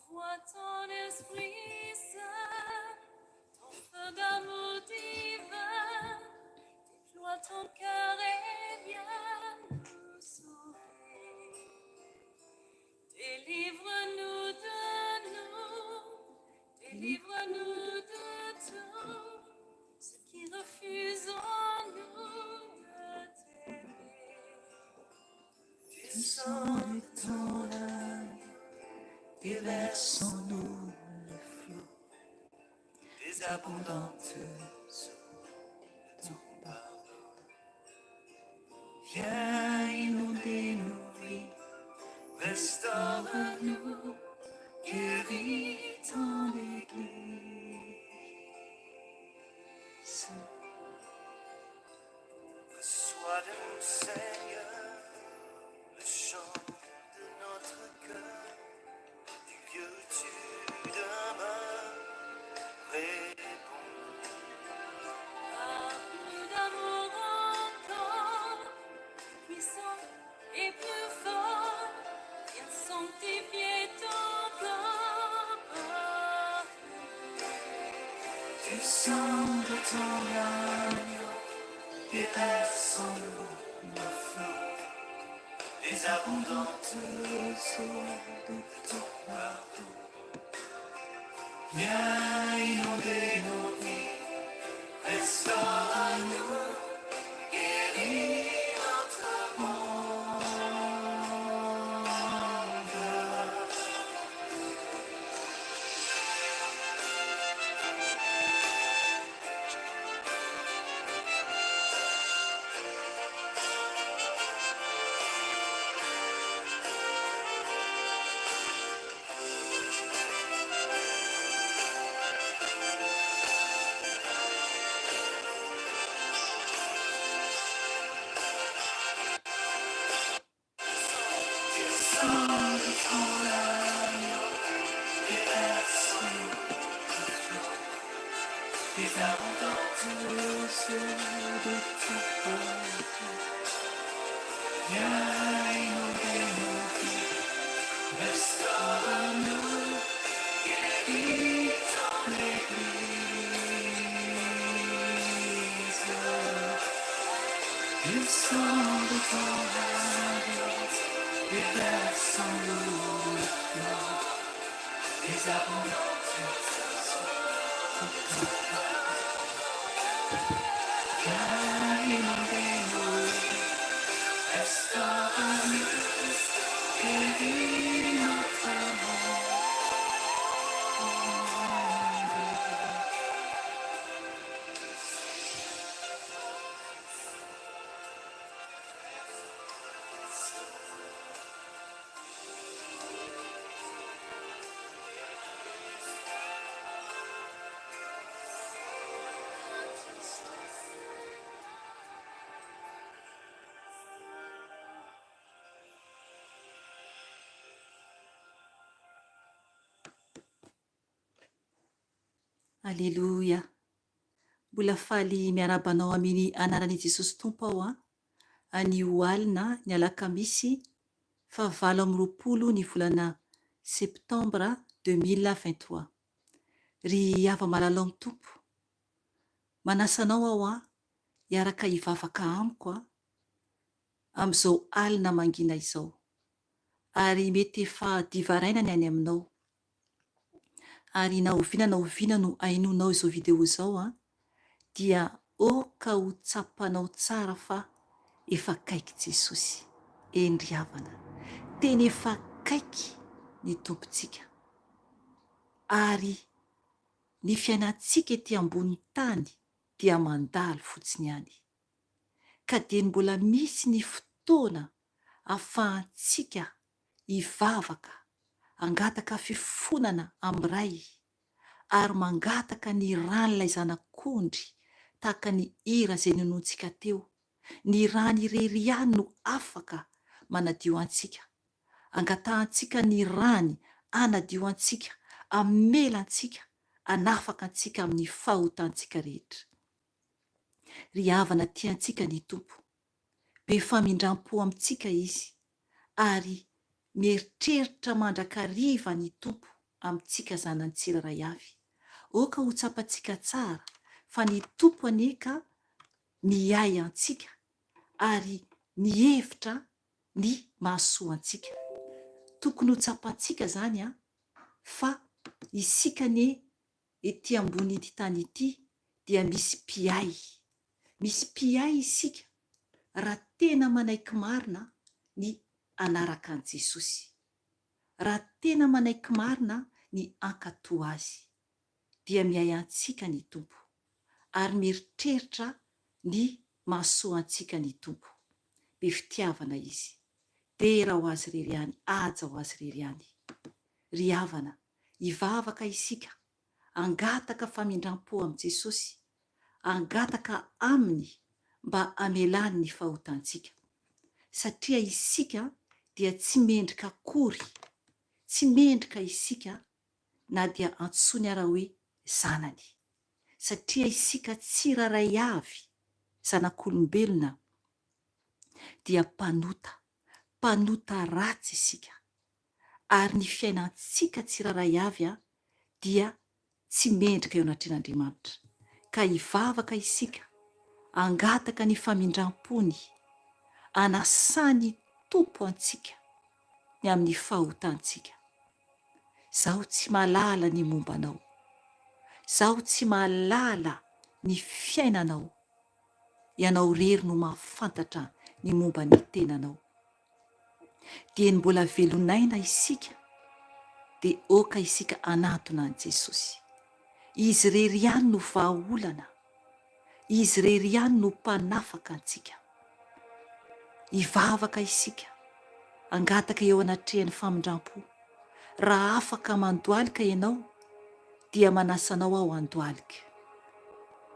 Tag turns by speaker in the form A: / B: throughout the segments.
A: Envoie ton esprit saint, ton feu d'amour divin, déploie ton cœur et viens nous sauver. Délivre-nous de nous, délivre-nous de tout ce qui refuse en nous de t'aimer.
B: Descends de ton agneau, déverse en nous les flots des abondantes eaux de ton pardon. Viens inonder nos vies, restaure-nous, guéris ton Église.
C: Reçois de nous, Seigneur, le chant de notre cœur, du lieu où tu demeures, réponds.
A: Par plus d'amour encore, plus puissant et plus fort, viens sanctifier ton corps par nous.
B: Descends de ton agneau, déverse en nous nos flots des abondantes eaux de ton pardon. Viens inonder nos vies, restaure-nous, guéris notre monde. Descends de ton agneau, déverse en nous nos flots des abondantes eaux de ton pardon. Viens inonder nos vies, restaure-nous, guéris ton Église. Descends de ton agneau, déverse en nous nos flots des abondantes eaux de ton pardon. Viens inonder nos vies, restaure-nous, guéris notre monde.
D: Aleloia! Mbola faly miarahaba anao amin'ny anaran'i Jesosy Tompo aho an! Anio alina ny alakamisy faha 28 ny volana septambra 2023. Ry hava-malala ao amin'ny Tompo, manasa anao aho an hiaraka hivavaka amiko an amin'izao alina mangina izao. Ary mety efa divaraina ny any aminao. Ary na oviana na oviana no hainoanao izao video izao an, dia aoka ho tsapanao tsara fa efa akaiky Jesosy. Eny ry havana, tena efa akaiky ny Tompontsika. Ary ny fiainantsika ety ambonin'ny tany dia mandalo fotsiny ihany. Ka dieny mbola misy ny fotoana afahantsika hivavaka, hangataka fifonana amin'ny Ray, ary mangataka ny ran'ilay Zanak'ondry tahaka ny hira izay ninoantsika teo, ny rany irery ihany no afaka manadio antsika. Angatahantsika ny rany hanadio antsika, hamela antsika, hanafaka antsika amin'ny fahotantsika rehetra. Ry havana tiantsika ny Tompo, be famindram-po amintsika Izy, ary mieritreritra mandrakariva ny Tompo. amintsika zanany tsirairay avy. Aoka ho tsapantsika tsara fa ny Tompo anie ka miahy antsika ary mihevitra ny mahasoa antsika. Tokony ho tsapantsika izany fa isika anie ety ambonin'ity tany ity dia misy mpiahy. Misy mpiahy isika raha tena manaiky marina ny hanaraka an'i Jesosy. Raha tena manaiky marina ny hankatò Azy. Dia miahy antsika ny Tompo. Ary mieritreritra ny mahasoa antsika ny Tompo. Be fitiavana Izy. Dera ho Azy irery ihany, haja ho Azy irery ihany. Ry havana, hivavaka isika, hangataka famindram-po amin'i Jesosy, hangataka Aminy mba hamelany ny fahotantsika. Satria isika dia tsy mendrika akory, tsy mendrika isika na dia antsoiny ara hoe zanany. Satria isika tsirairay avy, zanak'olombelona, dia mpanota, mpanota ratsy isika. Ary ny fiainantsika tsirairay avy dia tsy mendrika eo anatrehan'Andriamanitra. Ka hivavaka isika, hangataka ny famindram-pony, hanasan'ny Tompo antsika ny amin'ny fahotantsika. Zaho tsy mahalala ny momba anao. Zaho tsy mahalala ny fiainanao. Ianao irery no mahafantatra ny momba ny tenanao. Dieny mbola velon'aina isika dia aoka isika hanantona an'i Jesosy. Izy irery ihany no vahaolana. Izy irery ihany no mpanafaka antsika. Hivavaka isika, hangataka eo anatrehan'ny famindram-po. Raha afaka mandohalika ianao dia manasa anao aho handohalika.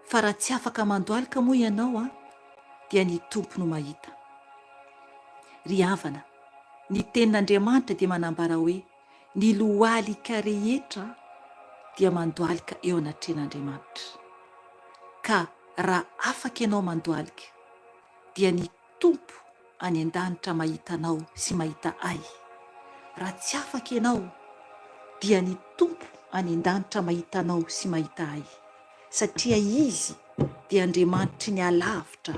D: Fa raha tsy afaka mandohalika moa ianao an, dia ny Tompo no mahita. Ry havana, ny Tenin'Andriamanitra dia manambara hoe ny lohalika rehetra dia mandohalika eo anatrehan'Andriamanitra. Ka raha afaka ianao mandohalika dia ny Tompo any an-danitra mahita anao sy mahita ahy. Raha tsy afaka ianao dia ny Tompo any an-danitra mahita anao sy mahita ahy, satria Izy dia Andriamanitry ny alavitra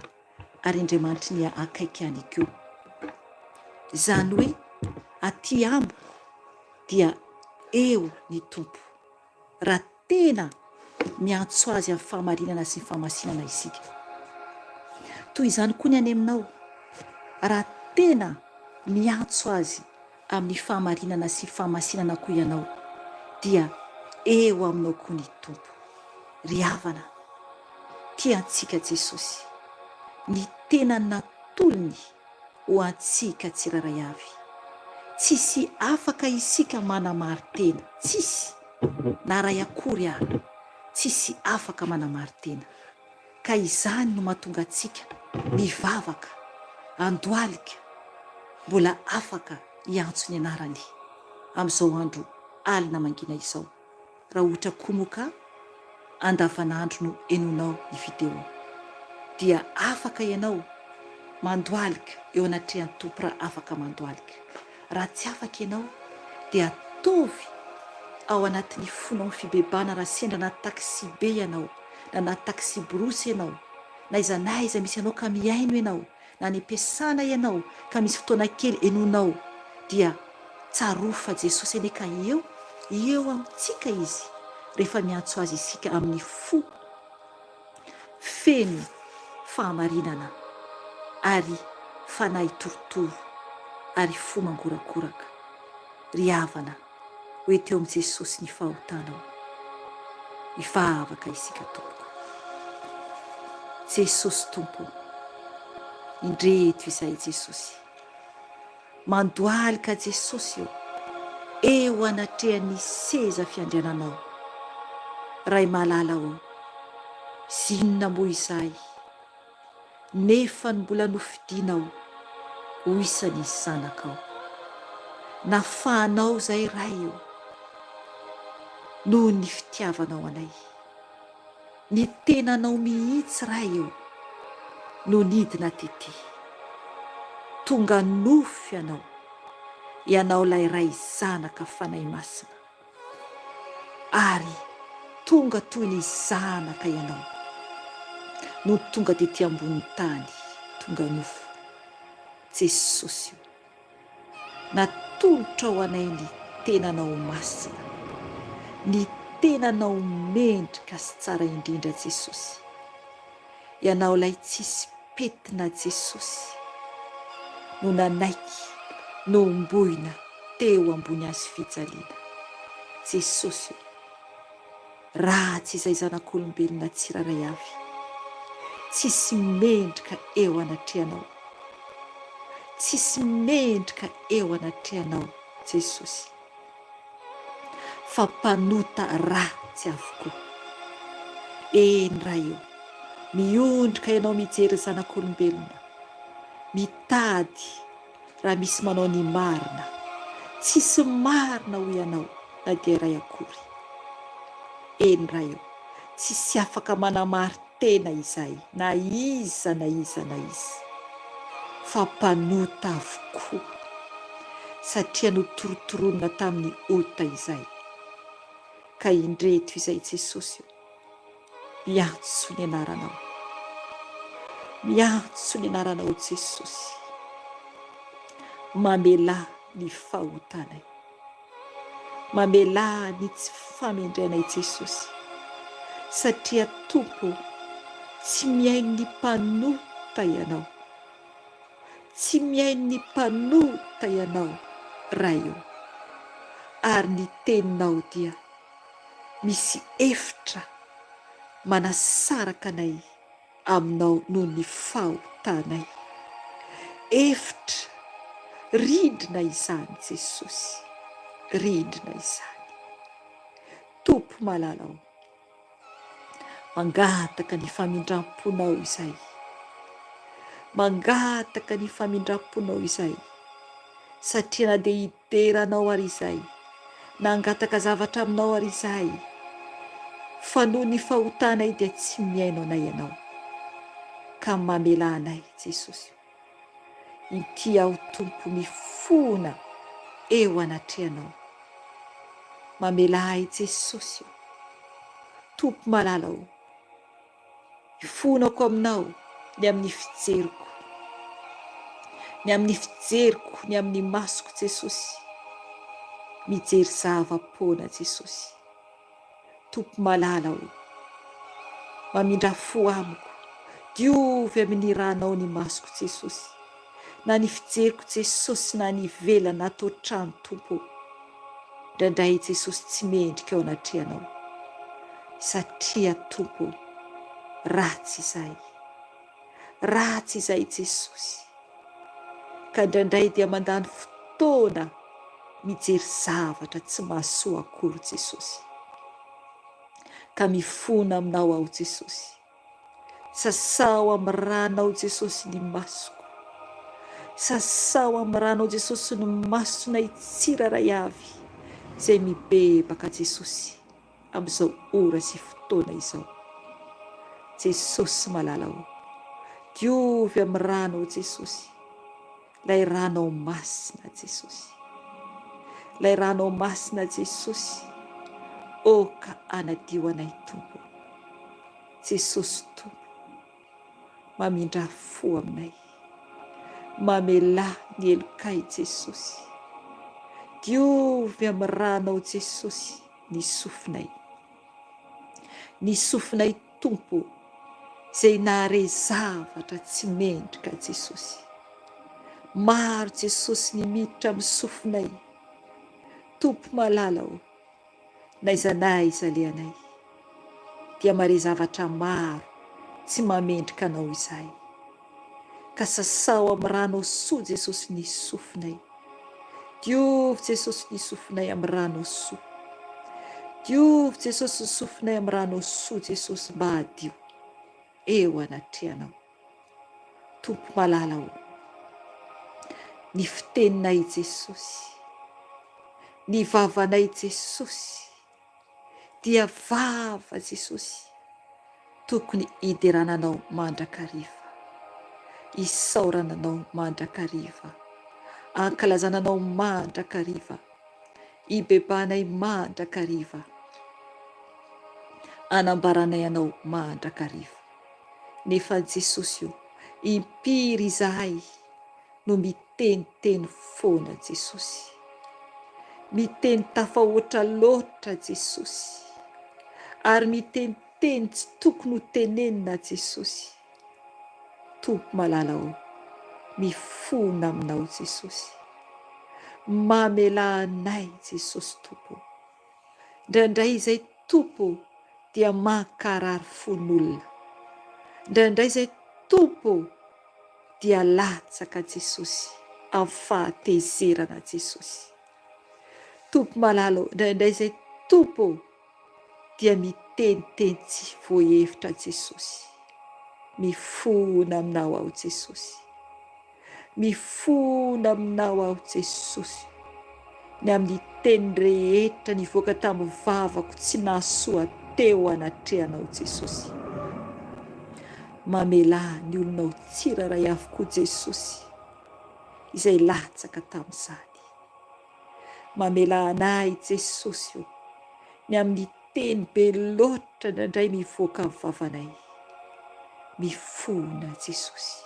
D: ary Andriamanitry ny akaiky ihany koa. Izany hoe aty amiko dia eo ny Tompo. Raha Tena miantso Azy amin'ny fahamarinana sy ny fahamasinana isika. Toy izany koa ny any aminao, raha tena miantso Azy amin'ny fahamarinana sy fahamasinana koa ianao, dia eo aminao koa ny Tompo. Ry havana, tia antsika Jesosy. Ny tenany natolony ho antsika tsirairay avy. Tsisy afaka isika manamari-tena, tsisy, na ray akory ara, tsisy afaka manamari-tena. Ka izany no mahatonga antsika mivavaka, andohalika, mbola afaka hiantso ny anarany amin'izao andro alina mangina izao. Raha ohatra koa moa ka andavanandro no henoinao ny video dia afaka ianao mandohalika eo anatrehan'ny Tompo raha afaka mandohalika. Raha tsy afaka ianao dia ataovy ao anatin'ny fonao ny fibebahana raha sendra anaty taxi be ianao na anaty taxi brousse ianao na aiza na aiza misy anao ka mihaino ianao na any am-piasana ianao ka misy fotoana kely henoinao dia tsarovy fa Jesosy anie ka eo, eo amintsika Izy rehefa miantso Azy isika amin'ny fo feno fahamarinana ary fanahy torotoro ary fo mangorakoraka. Ry havana, ho ety eo amin'i Jesosy ny fahotanao. Hivavaka isika tompoko. Jesosy Tompo ô, indreto izahay Jesosy. Mandohalika Jesosy ô, eo anatrehan'ny seza fiandriananao. Ray malala ô, zinona moa izahay? Nefa ny mbola nofidinao ho isan'ny zanakao. Nafahanao izay Ray ô, noho ny fitiavanao anay. Ny tenanao mihitsy Ray ô, no nidina tety. Tonga nofo Ianao, Ianao ilay Ray Zanaka Fanahy Masina. Ary tonga toy ny zanaka Ianao, nony tonga tety ambonin'ny tany, tonga nofo. Jesosy o, natolotrao anay ny tenanao masina, ny tenanao mendrika sy tsara indrindra Jesosy. Ianao ilay tsisy pentina Jesosy no nanaiky nohomboina teo ambony hazo fijaliana. Jesosy o, ratsy izay zanak'olombelona tsirairay avy, tsisy mendrika eo anatrehanao, tsisy mendrika eo anatrehanao Jesosy. Fa mpanota ratsy avokoa. Eny Ray o, miondrika Ianao mijery zanak'olombelona, mitady raha misy manao ny marina, tsisy marina hoy Ianao na dia iray akory. Eny Ray o, tsisy afaka manamari tena izahay na iza na iza na iza fa mpanota avokoa satria notorotoronina tamin'ny ota izahay ka indreto izay Jesosy o miantso ny anaranao miantso ny anaranao Jesosy mamelà ny fahotanay Mamelà ny tsy famendrenay Jesosy satria Tompo ô tsy mihaino ny mpanota Ianao tsy mihaino ny mpanota Ianao Ray ô ary ny teninao dia misy efitra manasaraka anay aminao noho ny fahotanay. Efitra, rindrina izany Jesosy, rindrina izany. Tompo malala o, mangataka ny famindram-ponao izay. Mangataka ny famindram-ponao izay. Satria na dia Hidera Anao ary izahay, na hangataka zavatra Aminao ary izahay, fa noho ny fahotanay dia tsy mihaino anay Ianao. Ka mamelà anay, Jesosy o. Inty aho, Tompo, mifona eo anatrehanao. Mamelà ahy, Jesosy o. Tompo malala o. Ifonako aminao ny amin'ny fijeriko, ny amin'ny fijeriko, ny amin'ny masoko Jesosy, mijery zava-poana Jesosy. Tompo malala ô, mamindrà fo amiko, diovy amin'ny rànao ny masoko Jesosy, na ny fijeriko Jesosy na any ivelany na ato an-trano Tompo ô. Indraindray Jesosy tsy mendrika eo anatrehanao satria Tompo ô ratsy izahay ratsy izahay Jesosy ka indraindray dia mandany fotoana mijery zavatra tsy mahasoa akory Jesosy ka mifona aminao aho Jesosy Sasao amin'ny rànao Jesosy ny masoko. Sasao amin'ny rànao Jesosy ny masonay tsirairay avy izay mibebaka Jesosy amin'izao ora sy fotoana izao. Jesosy malala o, diovy amin'ny rànao Jesosy, ilay rànao masina Jesosy. Ilay rànao masina Jesosy, ô ka anadio anay Tompo. Jesosy Tompo mamindrà fo aminay mamelà ny helokay Jesosy diovy amin'ny rànao Jesosy ny sofinay ny sofinay Tompo izay nahare zavatra tsy mendrika Jesosy maro Jesosy ny miditra amin'ny sofinay Tompo malala ô N'aiza n'aiza alehanay dia mare zavatra maro tsy mahamendrika anao izahay. Ka sasao amin'ny ranao soa Jesosy ny sofinay. Diovy Jesosy ny sofinay amin'ny ranao soa. Diovy Jesosy ny sofinay amin'ny ranao soa Jesosy mba hadio eo anatrehanao. Tompo malala ô, ny fiteninay Jesosy, ny vavanay Jesosy dia vava Jesosy tokony hiderana Anao mandrakariva, isaorana Anao mandrakariva, ankalazana Anao mandrakariva, hibebahanay mandrakariva. Anambaranay Anao mandrakariva. Nefa Jesosy o, impiry izahay no miteniteny foana Jesosy. Miteny tafahoatra loatra Jesosy. Ary miteniteny tsy tokony ho tenenina Jesosy. Tompo malala o, mifona aminao Jesosy. Mamelà anay Jesosy Tompo o. Indraindray izay Tompo o dia mankarary fon'olona. Indraindray izay Tompo o dia latsaka Jesosy amin'ny fahatezerana Jesosy. Tompo malala o, indraindray izay Tompo o dia miteniteny tsy voahevitra Jesosy. Mifona aminao aho Jesosy. Mifona aminao aho Jesosy ny amin'ny teny rehetra nivoaka tamin'ny vavako tsy nahasoa teo anatrehanao Jesosy. Mamelà ny olonao tsirairay avokoa Jesosy izay latsaka tamin'izany. Mamelà anay Jesosy o ny amin'ny teny be loatra indraindray mivoaka avy vavanay. Mifona Jesosy.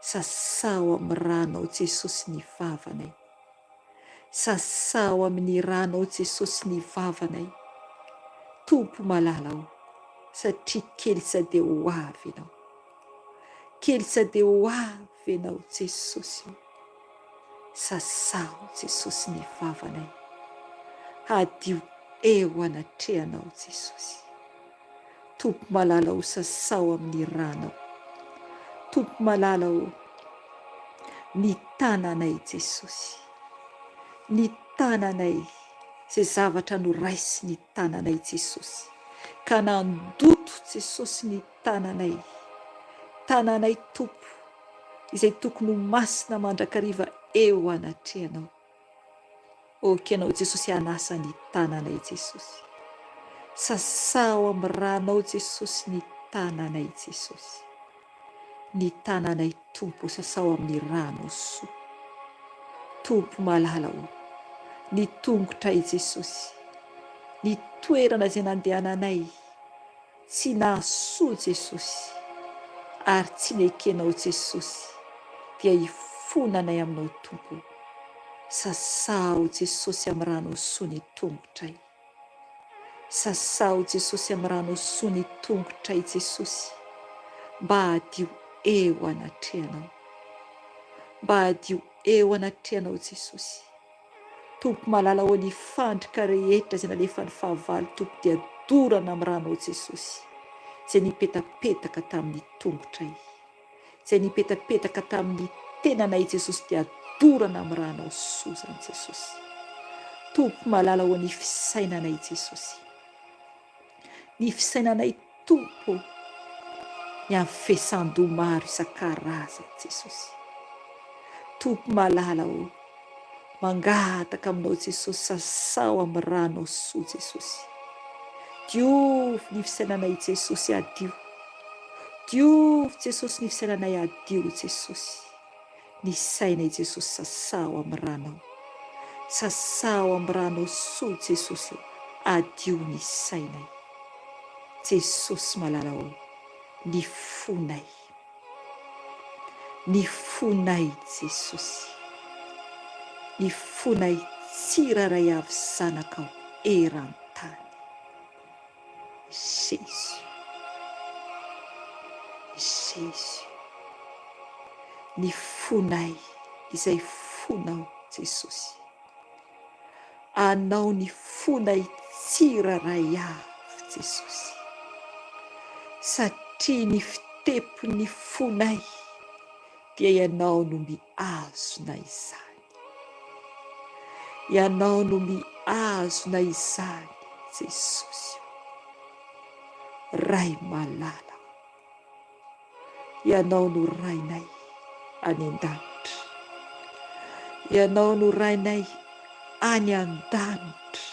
D: Sasao amin'ny ranao Jesosy ny vavanay. Sasao amin'ny ranao Jesosy ny vavanay. Tompo malala o, satria kely sa dia ho avy Ianao. Kely sa dia ho avy Ianao Jesosy o. Sasao Jesosy ny vavanay. Hadio eo anatrehanao Jesosy. Tompo malala o sasao amin'ny ranao. Tompo malala o, ny tananay Jesosy. Ny tananay, izay zavatra noraisin'ny tananay Jesosy. Ka nandoto Jesosy ny tananay. Tananay Tompo, izay tokony ho masina mandrakariva eo anatrehanao. Ok anao Jesosy hanasa ny tananay Jesosy. Sasao amin'ny ranao Jesosy ny tananay Jesosy. Ny tananay Tompo sasao amin'ny ranao soa. Tompo malala o, ny tongotray Jesosy, ny toerana izay nandehananay, Tsy nahasoa Jesosy ary tsy nekenao Jesosy dia hifona anay aminao Tompo o. Sasao Jesosy am ranao soa ny tongotray. Sasao Jesosy am ranao soa ny tongotray Jesosy mba hadio eo anatrehanao. Mba hadio eo anatrehanao Jesosy. Tompo malala ô ny fandrika rehetra izay nalefan'ny fahavalo Tompo dia dorana amin'ny ranao Jesosy izay nipetapetaka tamin'ny tongotray izay nipetapetaka tamin'ny tenanay Jesosy dia dorana amin'ny ranao soa izany Jesosy Tompo malala ô ny fisainanay Jesosy Ny fisainanay Tompo ô, ny amin'ny fesan-doha maro isan-karazany Jesosy. Tompo malala ô, mangataka aminao Jesosy sasao amin'ny ranao soa Jesosy. Diovy ny fisainanay Jesosy hadio. Diovy Jesosy ny fisainanay hadio Jesosy. Ny saina i Jesosy sasao am ranao sasao am ranao soa Jesosy o adio ny sainay Jesosy malala o ny fonay ny fonay Jesosy ny fonay tsirairay avy zanakao eran-tany Jésus Jésus Ny fonay izay fonao Jesosy Anao ny fonay tsirairay avy Jesosy Satria ny fitepon'ny fonay dia Ianao no mihazona izany Ianao no mihazona izany Jesosy o. Ray malala o. Ianao no Rainay any an-danitra. Ianao no Rainay any an-danitra.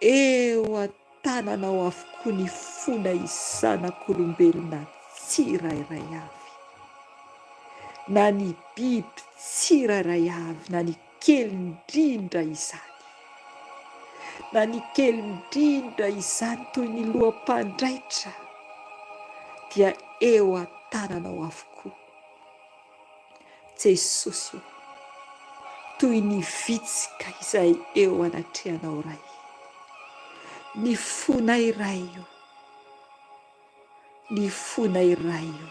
D: Eo an-tananao avokoa ny fonay zanak'olombelona tsirairay avy. Na ny biby tsirairay avy na ny kely indrindra izany. Na ny kely indrindra izany toy ny loham-pandraitra dia eo an-tananao avokoa. Jesosy ô, toy ny vitsika izay eo anatrehanao Ray. Ny fonay Ray ô, ny fonay Ray ô,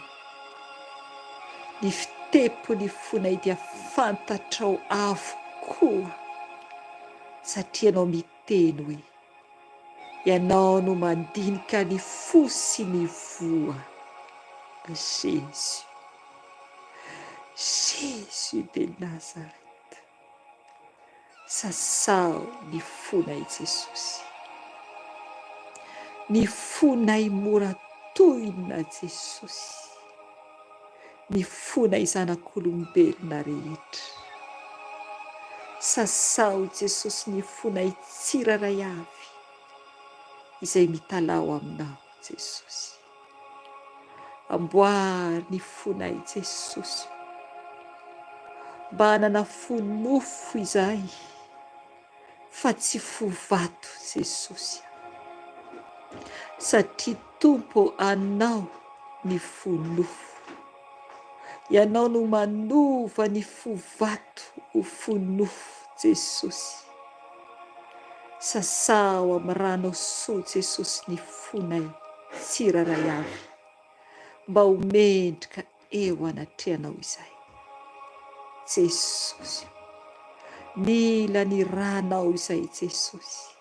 D: ny fitepon'ny fonay dia fantatrao avokoa satria Ianao miteny hoe, Ianao no mandinika ny fo sy ny voa. Jésus. Jésus de Nazareth. Sasao ny fonay Jesosy. Ny fonay mora tohina Jesosy. Ny fonay zanak'olombelona rehetra. Sasao Jesosy ny fonay tsirairay avy izay mitalaho aminao Jesosy. Amboary ny fonay Jesosy o. Mba hanana fo nofo izahay fa tsy fo vato Jesosy a. Satria Tompo Anao ny fo nofo. Ianao no manova ny fo vato ho fo nofo Jesosy. Sasao amin'ny ranao soa Jesosy ny fonay tsirairay avy mba ho mendrika eo anatrehanao izahay. Jesosy o! Mila ny ranao izahay Jesosy.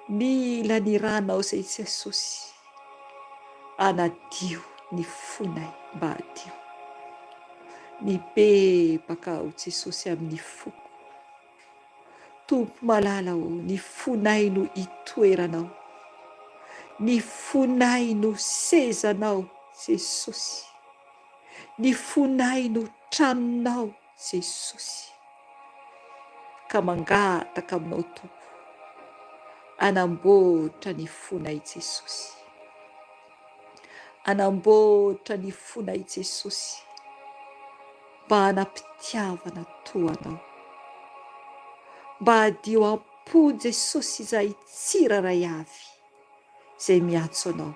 D: Mila ny ranao izay Jesosy. Anadio ny fonay mba hadio. Mibebaka aho Jesosy amin'ny foko. Tompo malala ô, ny fonay no itoeranao. Ny fonay no sezanao Jesosy. Ny fonay no tranonao Jesosy. Ka mangataka aminao Tompo, anamboatra ny fonay Jesosy. Anamboatra ny fonay Jesosy. Mba hanam-pitiavana toa Anao. Mba hadio am-po Jesosy izahay tsirairay avy izay miantso Anao,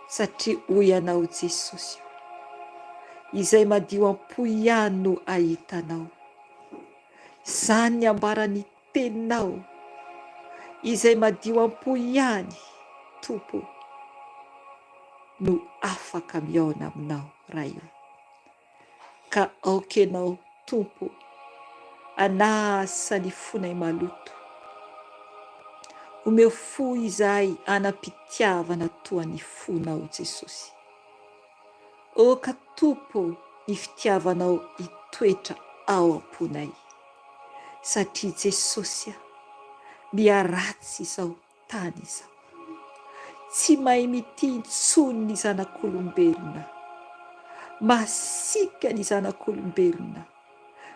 D: satria hoy Ianao Jesosy o, izay madio am-po ihany no hahita Anao. Izany ny ambaran'ny Teninao, izay madio am-po ihany, Tompo o, no afaka mihaona Aminao, Ray o. Ka aoka Ianao, Tompo o, hanasa ny fonay maloto. Omeo fo izahay hanam-pitiavana toa ny fonao, Jesosy. Aoka, Tompo o, ny fitiavanao hitoetra ao am-ponay. Satria Jesosy a, miharatsy izao tany izao. Tsy mahay mitia intsony ny zanak'olombelona. Masiaka ny zanak'olombelona.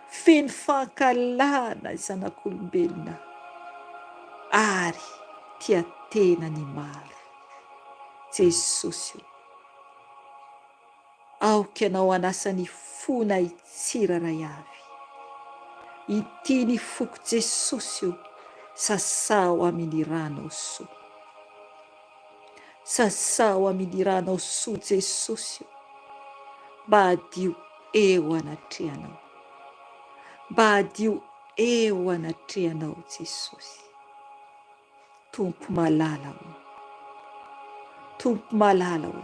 D: Feno fankahalana ny zanak'olombelona. Ary tia tena ny maro. Jesosy o. Aoka ianao hanasa ny fonay tsirairay avy. Ity ny foko Jesosy o, sasao aminy ranao soa. Sasao aminy ranao soa Jesosy o, mba hadio eo anatrehanao. Mba hadio eo anatrehanao Jesosy. Tompo malala o! Tompo malala o!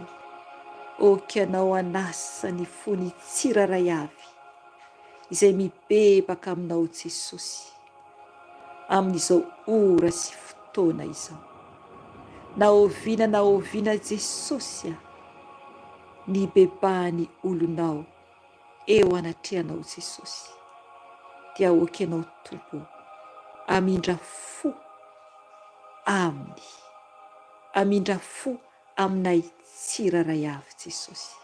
D: Ok Ianao hanasa ny fony tsirairay avy izay mibebaka Aminao Jesosy amin'izao ora sy fotoana izao. Na oviana na oviana Jesosy a! Nibebahan'ny olonao eo anatrehanao Jesosy dia ok Ianao Tompo ô amindra fo aminy amindra fo aminay tsirairay avy Jesosy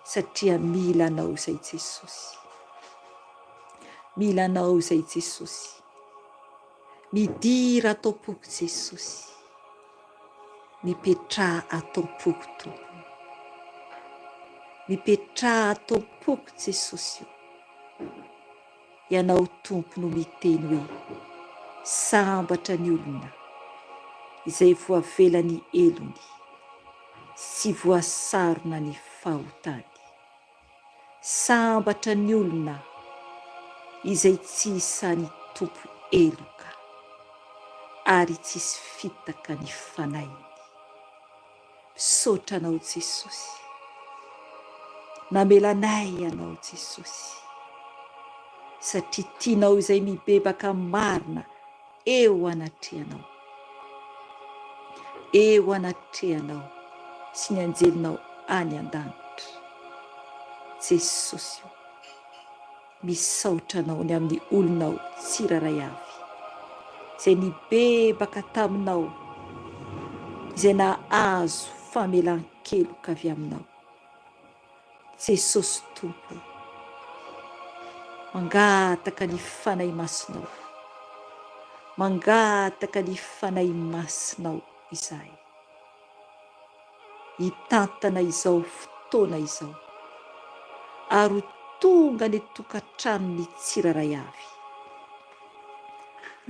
D: satria mila Anao izay Jesosy mila Anao izay Jesosy midira ato am-poko Jesosy Mipetraha ato am-poko Tompo o. Mipetraha ato am-poko Jesosy o. Ianao Tompo no miteny hoe. Sambatra ny olona izay voavela ny helony sy voasarona ny fahotany. Sambatra ny olona izay tsy isan'ny Tompo heloka ary tsisy fitaka ny fanahiny. Misaotra anao Jesosy. Namela anay ianao Jesosy. Satria tianao izay mibebaka marina eo anatrehanao. Eo anatrehanao sy ny anjelinao any an-danitra. Jesosy o. Misaotra anao ny amin'ny olonao tsirairay avy izay nibebaka taminao, izay nahazo famelan-keloka avy aminao. Jesosy Tompo o, mangataka ny Fanahy Masinao, mangataka ny Fanahy Masinao izahay. Hitantana izao fotoana izao ary ho tonga any an-tokantranon'ny tsirairay avy,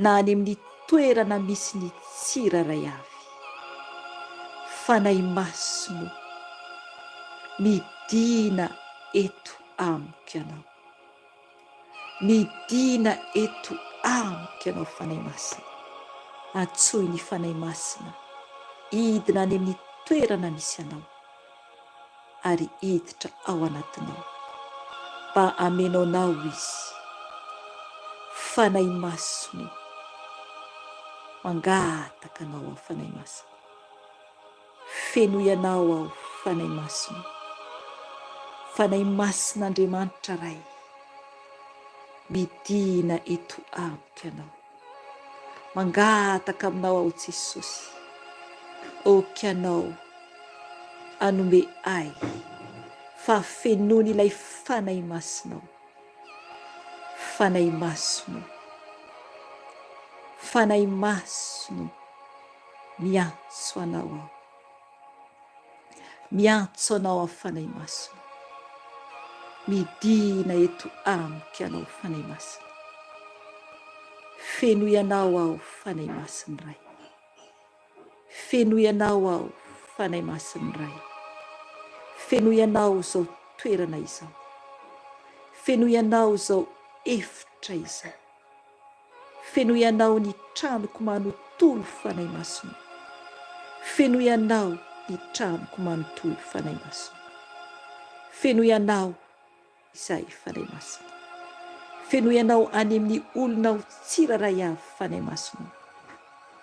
D: na any amin'ny toerana misy ny tsirairay avy. Fanahy Masina o, midina eto amiko Ianao. Midina eto amiko Ianao Fanahy Masina. Antsoy ny Fanahy Masina hidina any amin'ny toerana misy anao ary hiditra ao anatinao mba hameno anao Izy. Fanahy Masina o, mangataka Anao aho Fanahy Masina. Fenoy Anao aho Fanahy Masina. Fanahy Masina Andriamanitra Ray, midina eto amiko Ianao. Mangataka Aminao aho Jesosy, ok Ianao hanome ahy fahafenoan'ilay Fanahy Masinao. Fanahy Masina o, Fanahy Masina o. Miantso Anao aho. Miantso Anao aho Fanahy Masina. Midina eto amiko Ianao Fanahy Masina. Fenoy Anao aho Fanahy Masin'ny Ray. Fenoy Anao aho Fanahy Masin'ny Ray. Fenoy Anao izao toerana izao. Fenoy Anao izao efitra izao. Fenoy Anao ny tranoko manontolo Fanahy Masina o. Fenoy Anao ny tranoko manontolo Fanahy Masina o. Fenoy Anao izahay Fanahy Masina. Fenoy Anao any amin'ny olonao tsirairay avy Fanahy Masina o,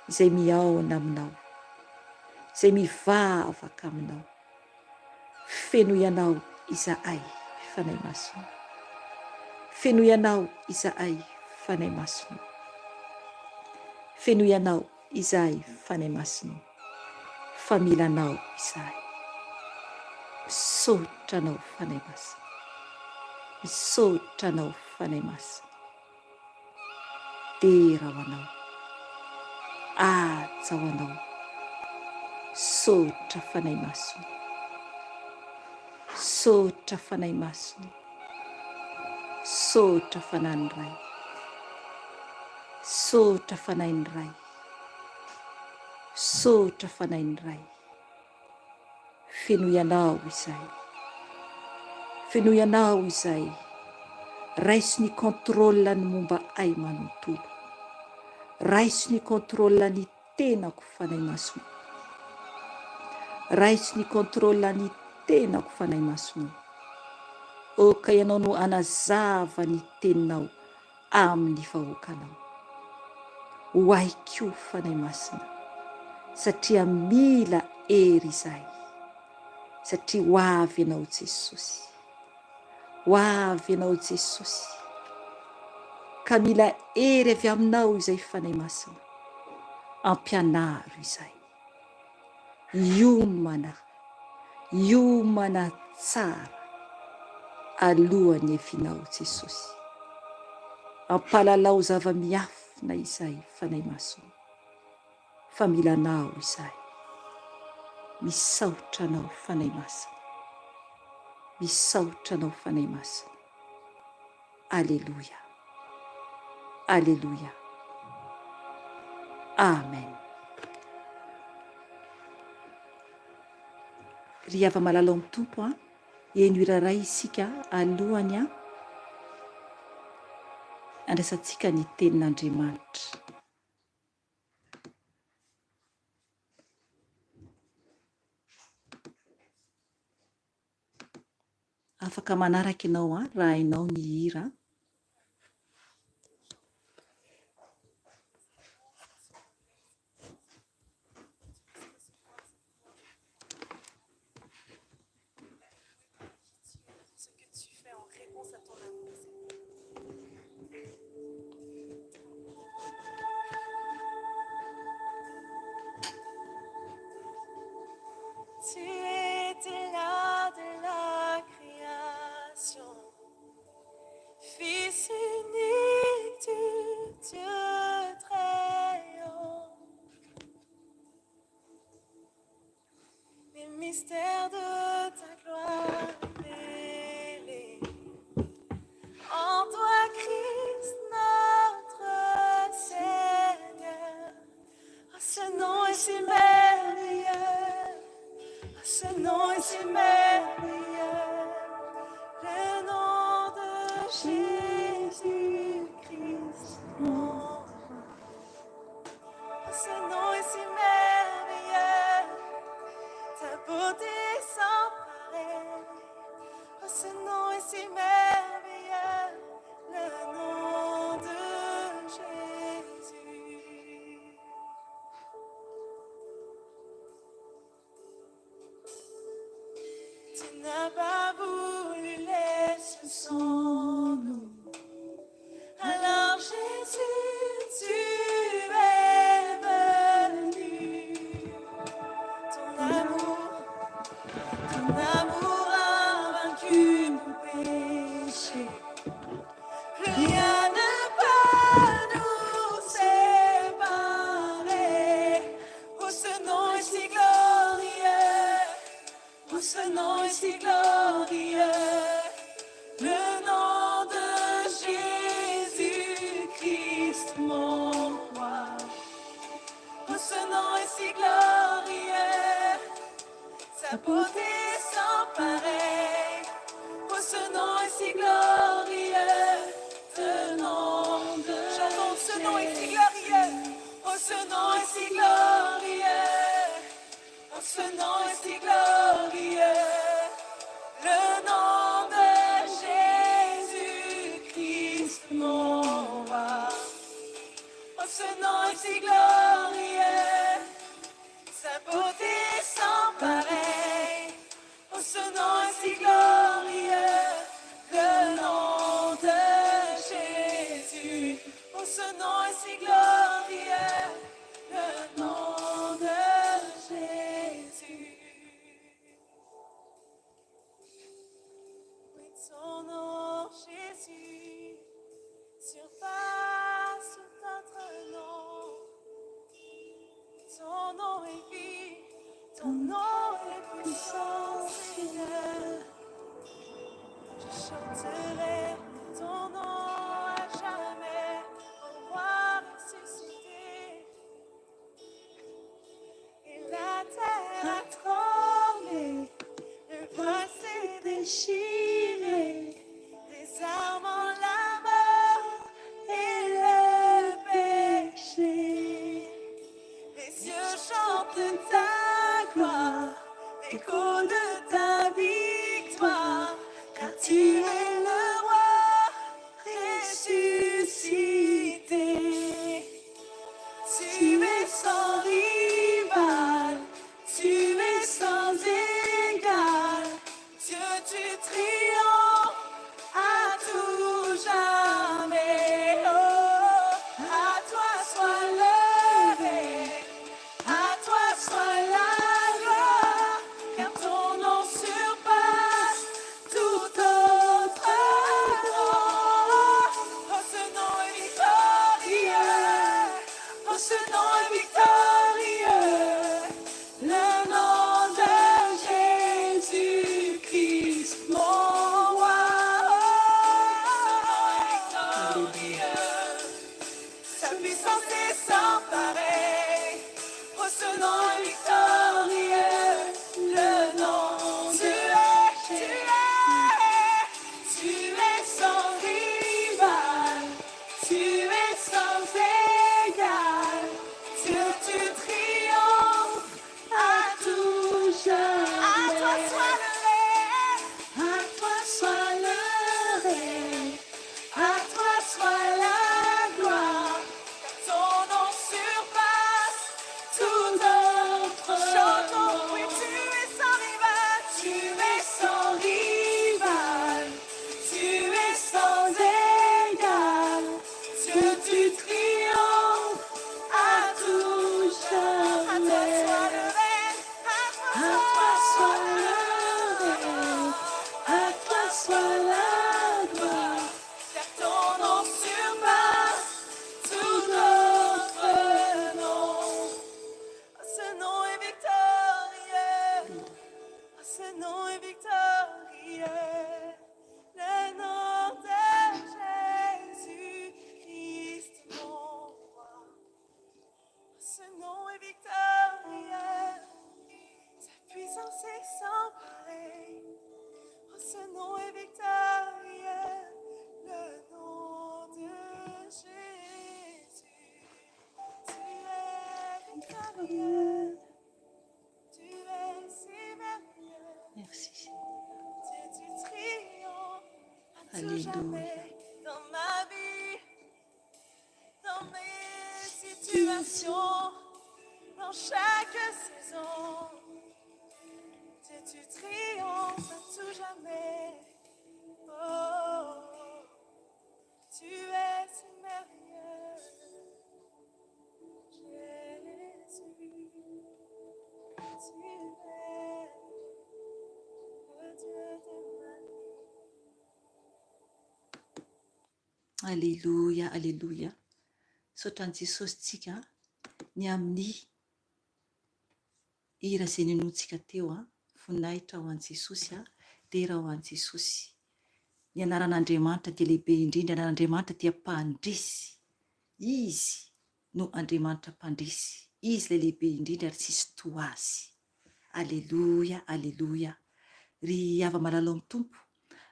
D: izay mihaona Aminao, izay mivavaka Aminao. Fenoy Anao izahay Fanahy Masina o. Fenoy Anao izahay Fanahy Masina o. Fenoy Anao izahay Fanahy Masina o. Fa mila Anao izahay. Misaotra Anao Fanahy Masina. Misaotra Anao Fanahy Masina. Dera ho Anao. Haja ho Anao. Misaotra Fanahy Masina. Misaotra Fanahy Masina. Misaotra Fanahin'ny Ray. Misaotra Fanahin'ny Ray. Misaotra Fanahin'ny Ray. Fenoy Anao izay. Fenoy Anao izay. Raiso ny contrôle ny momba ahy manontolo. Raiso ny contrôle ny tenako Fanahy Masina. Raiso ny contrôle ny tenako Fanahy Masina. Oka Ianao no hanazava ny teninao amin'ny vahoakanao. Ho ahy koa Fanahy Masina, satria mila hery izahay, satria ho avy Ianao Jesosy. Ho avy Ianao Jesosy, ka mila hery avy Aminao izay Fanahy Masina. Ampianaro izahay. Hiomana, hiomana tsara alohan'ny hiavianao Jesosy. Ampalalao zava-miafina izahay Fanahy Masina fa mila Anao izahay. Misaotra Anao Fanahy Masina. Misaotra Anao Fanahy Masina. Aleloia. Aleloia. Amen. Ry hava-malala ao amin'ny Tompo a, heno hira iray isika alohan'ny handraisantsika ny tenin'Andriamanitra. Afaka manaraka ianao an, raha hainao ny hira.
A: Tu étais là de la création, Fils unique du Dieu très haut. Les mystères de ta gloire révélés. En toi, Christ, notre Seigneur. Ah, ce nom est si merveilleux. Ah, ce nom est si merveilleux. Le nom de Jésus-Christ, mon roi. Ah, ce nom est si merveilleux. Ta beauté sans pareil. Oh, ce nom est si merveilleux. Le nom de Jésus. Tu n'as pas voulu laisser son nom. Alors Jésus, tu es venu. Ton amour, ton amour a vaincu nos péchés. Plus rien ne peut nous séparer. Oh, ce nom est si glorieux. Oh, ce nom est si glorieux. Le nom de Jésus-Christ, mon roi. Oh, ce nom est si glorieux. Sa beauté sans pareil. Oh, ce nom est si glorieux. Le nom de Chantons, ce nom est si glorieux. Oh, ce nom est si glorieux. Oh, ce nom est si glorieux. Le nom de Jésus-Christ, mon roi. Oh, ce nom est si glorieux. Sa beauté sans pareil. Oh, ce nom est si glorieux. Le nom de Jésus. Oh, ce nom est si glorieux. Le nom de Jésus. Oui, ton nom, Jésus, surpasse tout autre nom. Ton nom est vie, ton nom est puissant, Seigneur. Je chanterai ton nom à jamais, au roi ressuscité. Et la terre a tremblé, le voile s'est déchiré, désarmant la mort et le péché. Les cieux chantent ta gloire, l'écho de ta victoire, car tu es le roi ressuscité. Tu es sans rival, tu es sans égal. Dieu, tu triomphes. nom est victorieux. Le nom de Jésus-Christ, mon roi. Ce nom est victorieux. Sa puissance est sans pareil. Oh, ce nom est victorieux. Le nom de Jésus. Tu es victorieux. Tu es si merveilleux.
D: Merci Seigneur.
A: Dieu, tu triomphes à tout
D: Alléluia.
A: jamais dans ma vie, dans mes situations, dans chaque saison. Dieu, tu triomphes à tout jamais. Oh, tu es si merveilleux, Jésus. Tu es le Dieu de ma vie.
D: Aleloia, aleloia. Misaotra an'i Jesosy tsika ny amin'ny hira izay ninoantsika teo an. Voninahitra ho an'i Jesosy an. Dera ho an'i Jesosy. Ny anaran'Andriamanitra dia lehibe indrindra, ny anaran'Andriamanitra dia mpandresy. Izy no Andriamanitra mpandresy. Izy ilay lehibe indrindra ary tsisy toa Azy. Aleloia, aleloia. Ry hava-malala ao amin'ny Tompo,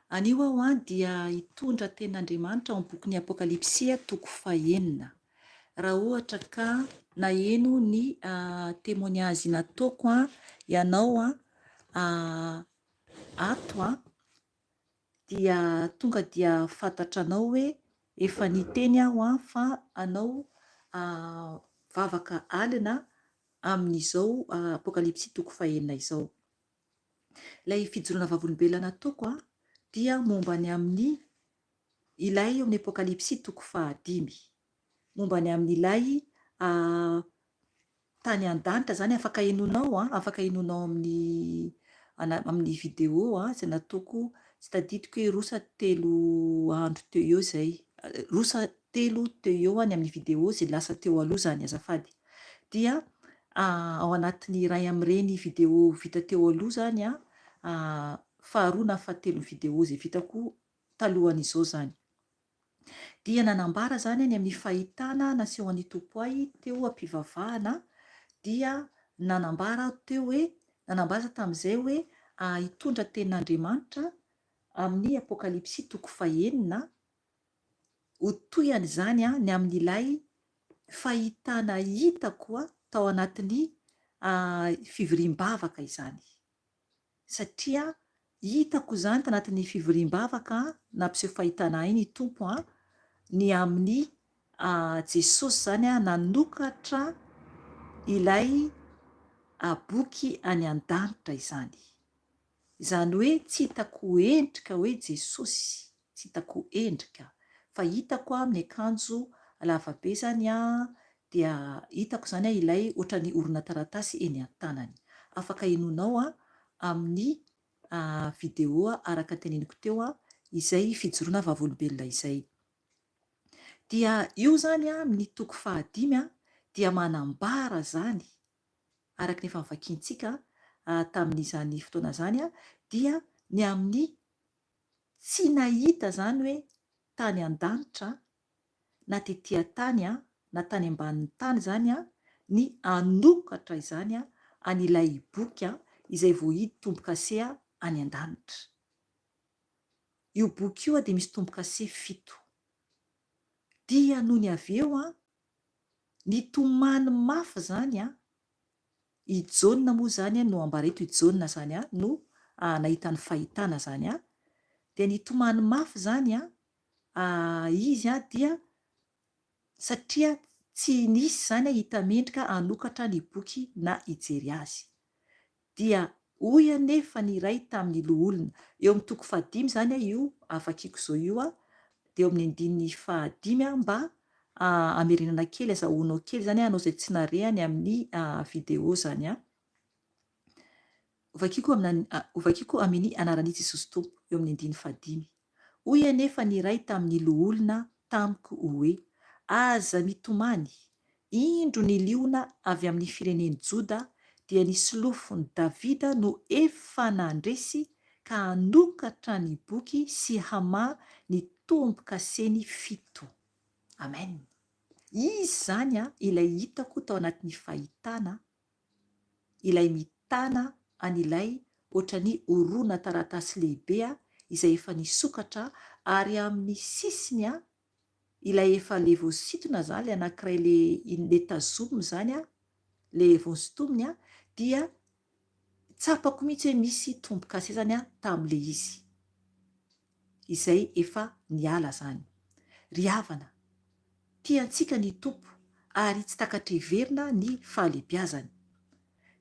D: anio aho an dia hitondra tenin'Andriamanitra ao amin'ny bokin'ny Apokalypsy toko fahenina. Raha ohatra ka naheno ny témoignage nataoko an ianao an ato an, dia tonga dia fantatranao hoe efa niteny aho an fa hanao vavaka alina amin'izao Apokalypsy toko fahenina izao. Ilay fijoroana vavolombelona nataoko an dia momba ny amin'ny ilay eo amin'ny Apokalypsy toko fahadimy. Momba ny amin'ilay tany an-danitra izany afaka henoinao an, afaka henoinao amin'ny amin'ny vidéo an, izay nataoko tsy tadidiko hoe roa sa telo andro teo eo izay, roa sa telo teo eo any amin'ny vidéo izay lasa teo aloha izany azafady. Dia ao anatin'ny iray amin'ireny vidéo vita teo aloha izany an, faharoa na fahatelon'ny vidéo izay vitako talohan'izao izany. Dia nanambara izany any amin'ny fahitana nasehon'ny Tompo ahy teo am-pivavahana, dia nanambara aho teo hoe, nanambara tamin'izay hoe hitondra tenin'Andriamanitra amin'ny Apokalypsy toko fahenina, ho toy an'izany ny amin'ilay fahitana hitako tao anatin'ny fivoriam-bavaka izany. Satria hitako izany tanatin'ny fivoriam-bavaka nampiseho fahitana ahy ny Tompo an, ny amin'i Jesosy izany nanokatra ilay boky any an-danitra izany. Izany hoe tsy hitako endrika hoe Jesosy, tsy hitako endrika, fa hitako amin'ny akanjo lavabe izany dia hitako izany ilay ohatran'ny horonan-taratasy eny an-tanany. Afaka henoinao amin'ny vidéo araka ny teneniko teo izay fijoroana vavolombelona izay. Dia io izany amin'ny toko fahadimy dia manambara izany araka ny efa novakiantsika tamin'izany fotoana izany dia ny amin'ny tsy nahita izany hoe tany an-danitra na tety an-tany na tany ambanin'ny tany izany ny hanokatra izany an'ilay boky izay voahidy tombo-kase any an-danitra. Io boky io dia misy tombo-kase fito. Dia nony avy eo nitomany mafy izany i Jaona moa izany no ambara eto, i Jaona izany no nahita ny fahitana izany, dia nitomany mafy izany izy dia satria tsy nisy izany hita mendrika hanokatra ny boky na hijery azy. Dia hoy anefa ny iray tamin'ny loholona, eo amin'ny toko fahadimy izany io vakiko izao io, dia eo amin'ny andininy fahadimy mba hamerenana kely, azahoanao kely izany anao izay tsy narehany amin'ny video izany. Hovakiko hovakiko amin'ny anaran'i Jesosy Tompo, eo amin'ny andininy fahadimy. Hoy anefa ny iray tamin'ny loholona tamiko hoe, Aza mitomany! Indro ny liona avy amin'ny firenen'i Joda, dia ny solofon'i Davida no efa nandresy ka hanokatra ny boky sy hamaha ny tombo-kaseny fito. Amen. Izy izany ilay hitako tao anatin'ny fahitana, ilay mitana an'ilay ohatran'ny horonan-taratasy lehibe izay efa nisokatra ary amin'ny sisiny ilay efa le voasintona zany le anakiray le le tazomina zany an, le voasintominy an, dia tsapako mihitsy hoe misy tombokase zany an tamin'le izy, izay efa niala zany. Ry havana, tia antsika ny Tompo ary tsy takatra heverina ny fahalebiazany.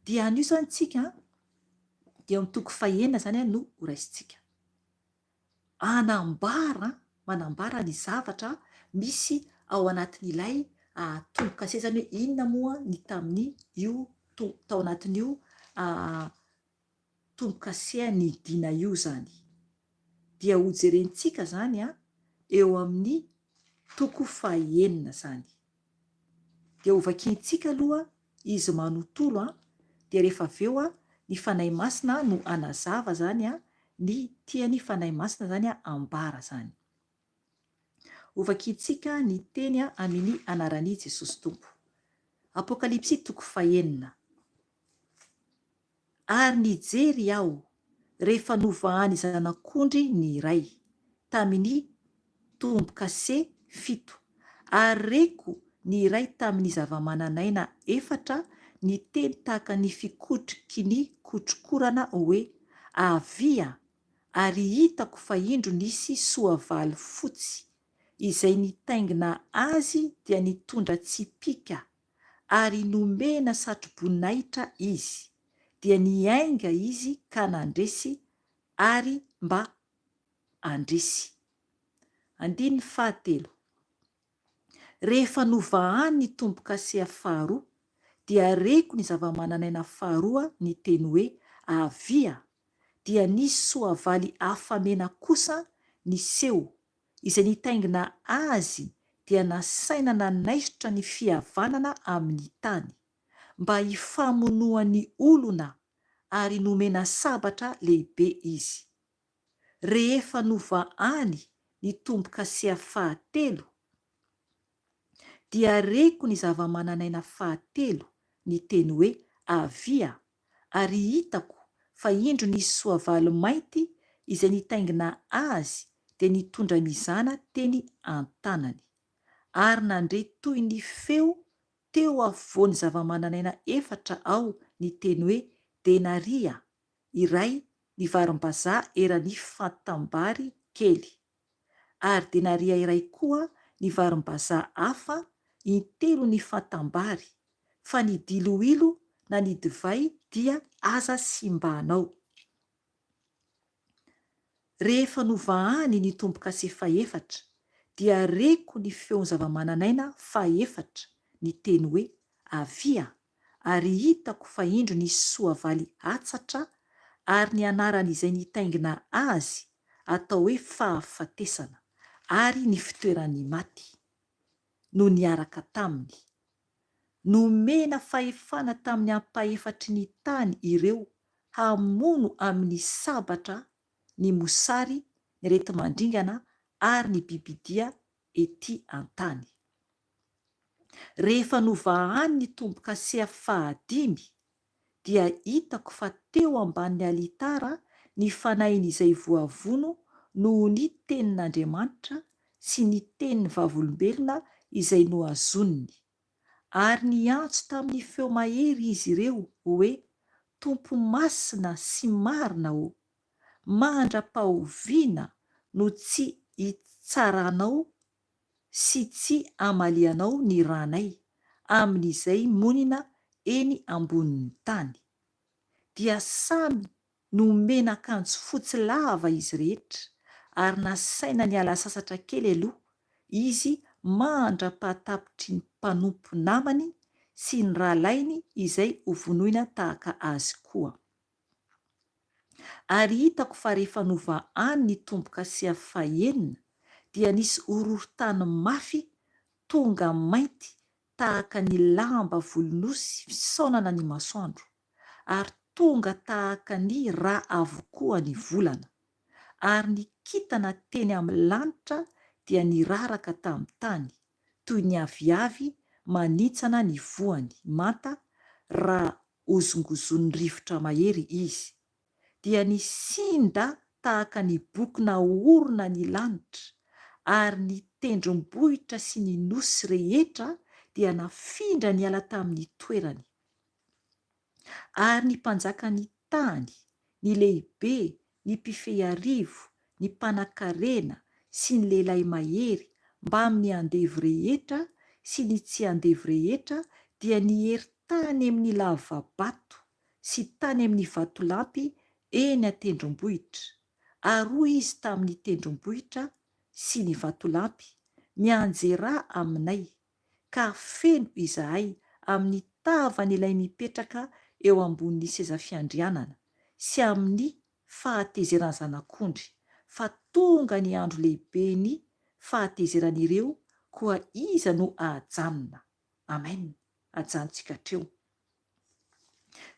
D: Dia anio zany tsika an, dia eo amin'ny toko fahenina zany an no horaisintsika. hanambara, manambara ny zavatra misy ao anatin'ilay tombo-kase izany hoe inona moa ny tamin'ny io tao anatin'io tombo-kase nidina io izany. Dia hojerentsika izany eo amin'ny toko fahenina izany. Dia hovakiantsika aloha izy manontolo an, dia rehefa avy eo an, ny Fanahy Masina no hanazava izany an, ny tian'ny Fanahy Masina izany an ambara izany. Hovakiantsika ny teny an amin'ny anaran'i Jesosy Tompo. Apokalypsy toko fahenina. Ary nijery aho, rehefa novahan'ny Zanak'ondry ny iray, tamin'ny tombo-kase fito, ary reko ny iray tamin'ny zava-manan'aina efatra niteny tahaka ny fikotroky ny kotrokorana hoe, Avia! Ary hitako fa indro nisy soavaly fotsy, izay nitaingina azy dia nitondra tsipìka, ary nomena satroboninahitra izy, dia niainga izy ka nandresy ary mba handresy. Andininy fahatelo. Rehefa novahany ny tombo-kase faharoa, dia reko ny zava-manan'aina faharoa niteny hoe, Avia! Dia nisy soavaly hafa mena kosa niseho, Izay nitaingina azy dia nasaina nanaisotra ny fihavanana amin'ny tany, mba hifamonoan'ny olona ary nomena sabatra lehibe izy. Rehefa novahany ny tombo-kaseha fahatelo, dia reko ny zava-manan'aina fahatelo niteny hoe, Avia! Ary hitako fa indro nisy soavaly mainty izay nitaingina azy dia nitondra mizana teny an-tanany. Ary nandre toy ny feo teo afovoan'ny zava-manan'aina efatra aho niteny hoe, Denaria iray ny varimbazaha eran'ny fatam-bary kely, ary denaria iray koa ny varimbazaha hafa intelo ny fatam-bary, fa ny diloilo na ny divay dia aza simbanao. Rehefa novahany ny tombo-kase fahefatra, dia reko ny feon-zava-manan'aina fahefatra niteny hoe, Avia! Ary hitako fa indro nisy soavaly hatsatra, ary ny anaran'izay nitaingina azy atao hoe Fahafatesana, ary ny fitoeran'ny maty no niaraka taminy. Nomena fahefana tamin'ny ampahefatry ny tany ireo hamono amin'ny sabatra ny mosary, ny areti-mandringana ary ny bibidia ety an-tany. Rehefa novahany ny tombo-kase fahadimy, dia hitako fa teo ambanin'ny alitara ny fanahin'izay voavono noho ny tenin'Andriamanitra sy ny tenin'ny vavolombelona izay nohazoniny. Ary niantso tamin'ny feo mahery izy ireo hoe, Tompo masina sy marina ô, mandra-pahoviana no tsy hitsaranao sy tsy hamalianao ny ranay amin'izay monina eny ambonin'ny tany. Dia samy nomena akanjo fotsy lava izy rehetra, ary nasaina niala sasatra kely aloha izy mandra-pahatapitry ny mpanompo namany sy ny rahalahiny izay hovonoina tahaka azy koa. Ary hitako fa rehefa novahany ny tombo-kase fahenina, dia nisy horohorontany mafy tonga mainty tahaka ny lamba volon'osy fisaonana ny masoandro, ary tonga tahaka ny ra avokoa ny volana, ary ny kintana teny amin'ny lanitra dia niraraka tamin'ny tany, toy ny aviavy manintsana ny voany manta raha hozongozonin'ny rivotra mahery izy, dia nisinda tahaka ny boky naorina ny lanitra, ary ny tendrombohitra sy ny nosy rehetra dia nafindra niala tamin'ny toerany. Ary ny mpanjakan'ny tany, ny lehibe, ny mpifehy arivo, ny mpanankarena sy ny lehilahy mahery mbamin'ny andevo rehetra sy ny tsy andevo rehetra dia niery tany amin'ny lava-bato sy tany amin'ny vatolampy eny an-tendrombohitra. Ary hoy izy tamin'ny tendrombohitra sy ny vatolampy, Mianjerà aminay, ka feno izahay amin'ny tavan'ilay mipetraka eo ambonin'ny seza fiandrianana sy amin'ny fahatezeran'ny Zanak'ondry, fa tonga ny andro lehiben'ny fahatezeran'ireo, koa iza no hahajanona? Amen. Ajanontsika hatreo.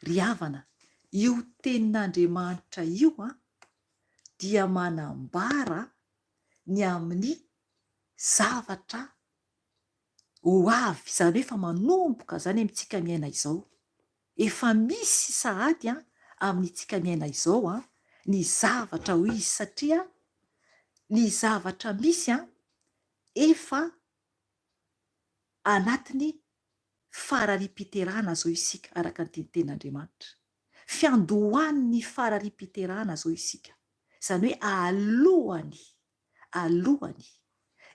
D: Ry havana, io tenin'Andriamanitra io dia manambara ny amin'ny zavatra ho avy, izany hoe efa manomboka izany amintsika miaina izao. Efa misy sahady amintsika miaina izao ny zavatra ho izy satria ny zavatra misy efa anatin'ny farariam-piterahana izao isika araka ny tenin'Andriamanitra. Fiandohan'ny farariam-piterahana izao isika. Izany hoe alohany alohany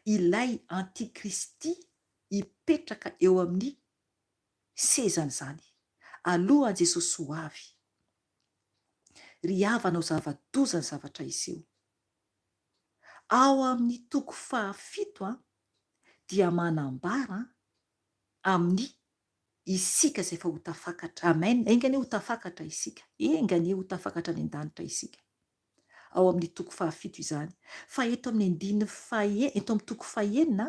D: ilay antikristy hipetraka eo amin'ny sezany izany, alohan'i Jesosy ho avy. Ry havana ho zava-doza ny zavatra hiseho. Ao amin'ny toko fahafito dia manambara amin'ny isika izay efa ho tafakatra. Amen. Enga anie ho tafakatra isika. Enga anie ho tafakatra any an-danitra isika. Ao amin'ny toko fahafito izany. Fa eto amin'ny andininy fahe, eto amin'ny toko fahenina,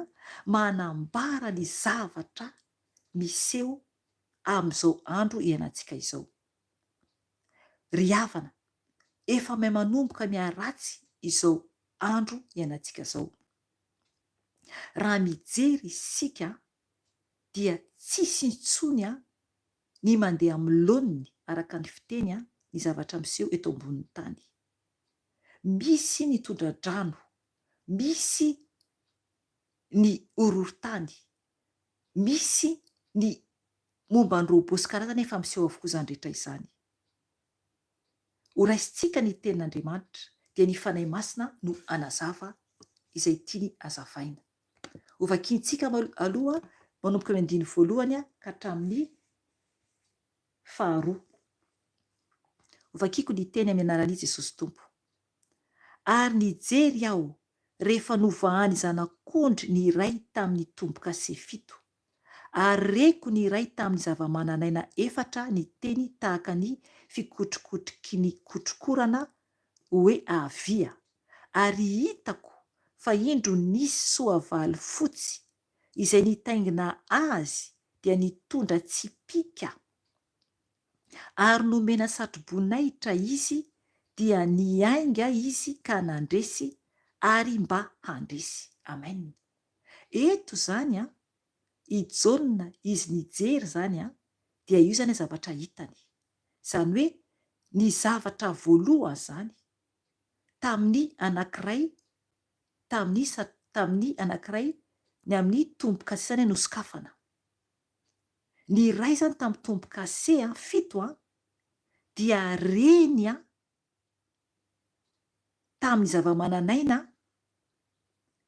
D: manambara ny zavatra miseho amin'izao andro iainantsika izao. Ry havana, efa may manomboka miharatsy izao andro iainantsika izao. Raha mijery isika dia tsisy intsony ny mandeha amin'ny laoniny araka ny fiteny ny zavatra miseho eto ambonin'ny tany. Misy ny tondra-drano, misy ny horohorontany, misy ny momba ny robot sy karazany efa miseho avokoa izany rehetra izany. Ho raisintsika ny tenin'Andriamanitra dia ny Fanahy Masina no hanazava izay tiany hazavaina. Hovakintsika aloha manomboka amin'ny andininy voalohany ka hatramin'ny faharoa. Hovakiko ny teny amin'ny anaran'i Jesosy Tompo. Ary nijery aho rehefa novahan'ny Zanak'ondry ny iray tamin'ny tombo-kase fito, ary reko ny iray tamin'ny zava-manan'aina efatra niteny tahaka ny fikotrokotroky ny kotrokorana hoe Avia! Ary hitako fa indro nisy soavaly fotsy, izay nitaingina azy dia nitondra tsipìka, ary nomena satroboninahitra izy, dia niainga izy ka nandresy, ary mba handresy. Amen. Eto izany an, i Jaona izy nijery izany an, dia io izany zavatra hitany. Izany hoe ny zavatra voalohany izany, tamin'ny anankiray tamin'ny tamin'ny anankiray ny amin'ny tombo-kase izany nosokafana. Ny iray izany tamin'ny tombo-kase an, fito an, dia reny an, tamin'ny zava-manan'aina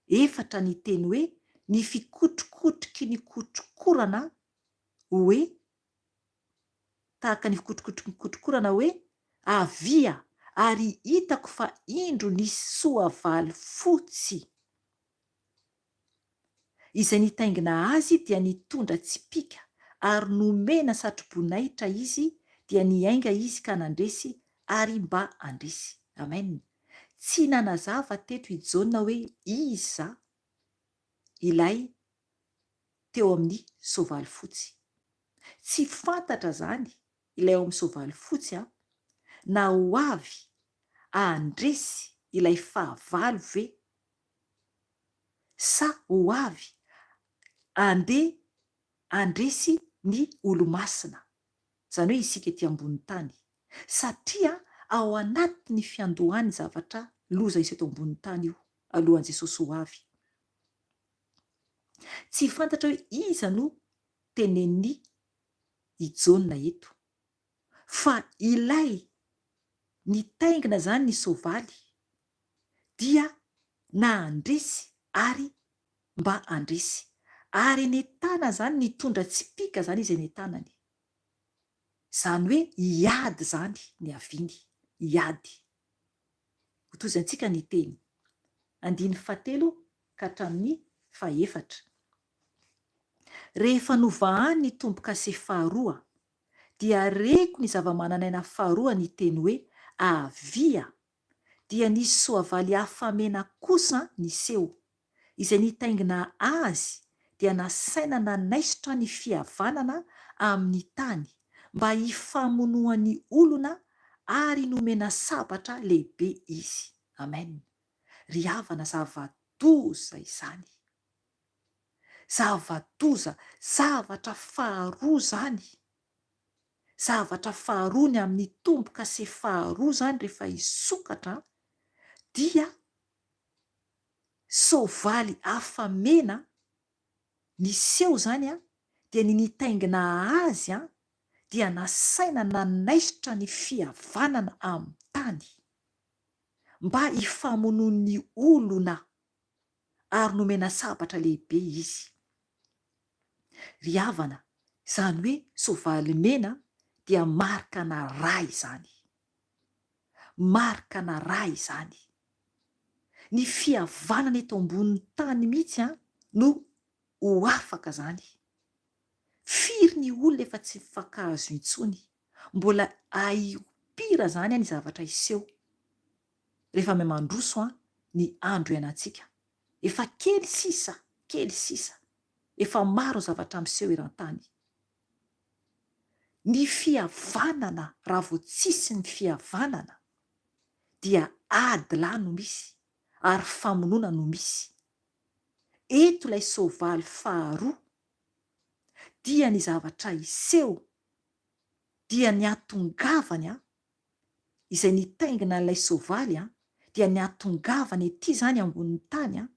D: efatra niteny hoe ny fikotrokotroky ny kotrokorana hoe tahaka ny fikotrokotroky ny kotrokorana hoe, Avia! Ary hitako fa indro nisy soavaly fotsy. Izay nitaingina azy dia nitondra tsipìka, ary nomena satroboninahitra izy, dia niainga izy ka nandresy, ary mba handresy. Amen. Tsy nanazava teto i Jaona hoe iza ilay teo amin'ny soavaly fotsy. Tsy fantatra izany. ilay ao amin'ny soavaly fotsy an, na ho avy handresy ilay fahavalo ve sa ho avy handeha handresy ny olomasina, izany hoe isika ety ambonin'ny tany, satria ao anatin'ny fiandohan'ny zavatra loza hisy eto ambonin'ny tany io, alohan'i Jesosy ho avy. Tsy fantatra hoe iza no tenenin'i i Jaona eto, fa ilay nitaingina izany ny soavaly dia nahandresy ary mba handresy. Ary eny an-tanany izany nitondra tsipìka izany izy eny an-tanany. Izany hoe hiady izany ny haviany, hiady. Hotohizantsika ny teny. Andininy fahatelo ka hatramin'ny fahefatra. Rehefa novahany ny tombo-kase faharoa, dia reko ny zava-manan'aina faharoa niteny hoe, Avia! Dia nisy soavaly hafa mena kosa niseho. Izay nitaingina azy dia nasaina nanaisotra ny fihavanana amin'ny tany, mba hifamonoan'ny olona ary nomena sabatra lehibe izy. Amen. Ry havana zava-doza izany. Zava-doza, zavatra faharoa izany. Zavatra faharoa ny amin'ny tombo-kase faharoa izany rehefa hisokatra dia soavaly hafa mena niseho izany dia ny nitaingina azy dia nasaina nanaisotra ny fihavanana amin'ny tany mba hifamonoan'ny olona ary nomena sabatra lehibe izy. Ry havana, izany hoe soavaly mena dia marika-na ra izany. Marika-na ra izany. Ny fihavanana eto ambonin'ny tany mihitsy no ho afaka izany. Firy ny olona efa tsy mifankahazo intsony, mbola ahiho pire izany ny zavatra hiseho. rehefa mihamandroso an ny andro iainantsika. Efa kely sisa, kely sisa. Efa maro ny zavatra miseho eran-tany. Ny fihavanana, raha vao tsisy ny fihavanana dia ady lahy no misy ary famonoana no misy. Eto ilay soavaly faharoa dia ny zavatra hiseho dia ny hatongavany an, izay nitaingina an'ilay soavaly an, dia ny hahatongavany ety izany ambonin'ny tany an,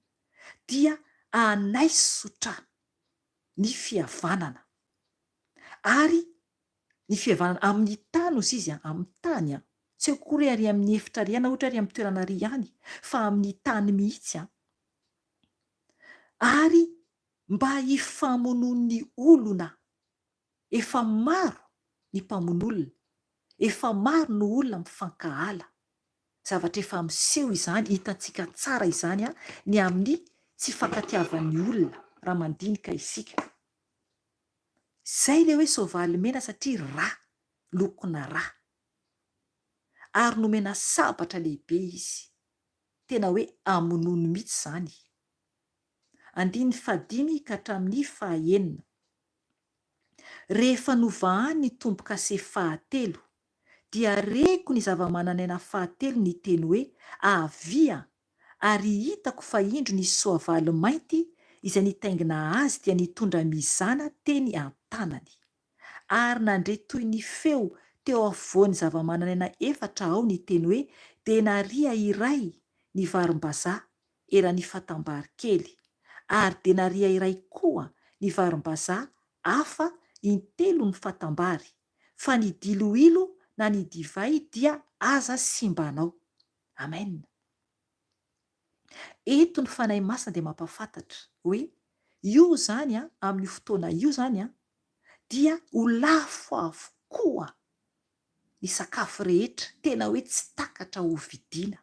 D: dia hanaisotra ny fihavanana. Ary ny fihavanana amin'ny tany hozy izy an, amin'ny tany an, tsy akory hoe ary amin'ny efitra ary na ohatra ary amin'ny toerana ary ihany, fa amin'ny tany mihitsy an. Ary mba hifamonoan'ny olona Efa maro ny mpamono olona, efa maro no olona mifankahala. Zavatra efa miseho izany, hitantsika tsara izany ny amin'ny tsy fankatiavan'ny olona raha mandinika isika. Izay ilay hoe soavaly mena satria rà, lokona rà. Ary nomena sabatra lehibe izy. Tena hoe amonoany mihitsy izany. Andininy fahadimy ka hatramin'ny fahaenina. Rehefa novahany ny tombo-kase fahatelo, dia reko ny zava-manan'aina fahatelo niteny hoe, Avia! Ary hitako fa indro nisy soavaly mainty izay nitaingina azy dia nitondra mizana teny an-tanany. Ary nandre toy ny feo teo afovoan'ny zava-manan'aina efatra aho niteny hoe, Denaria iray ny varimbazaha eran'ny fatam-bary kely, ary denaria iray koa ny varimbazaha hafa intelon'ny fatam-bary, fa ny diloilo na ny divay dia aza simbanao. Amen. Eto ny Fanahy Masina dia mampahafantatra hoe io izany an, amin'io fotoana io izany an, dia ho lafo avokoa ny sakafo rehetra, tena hoe tsy takatra ho vidiana.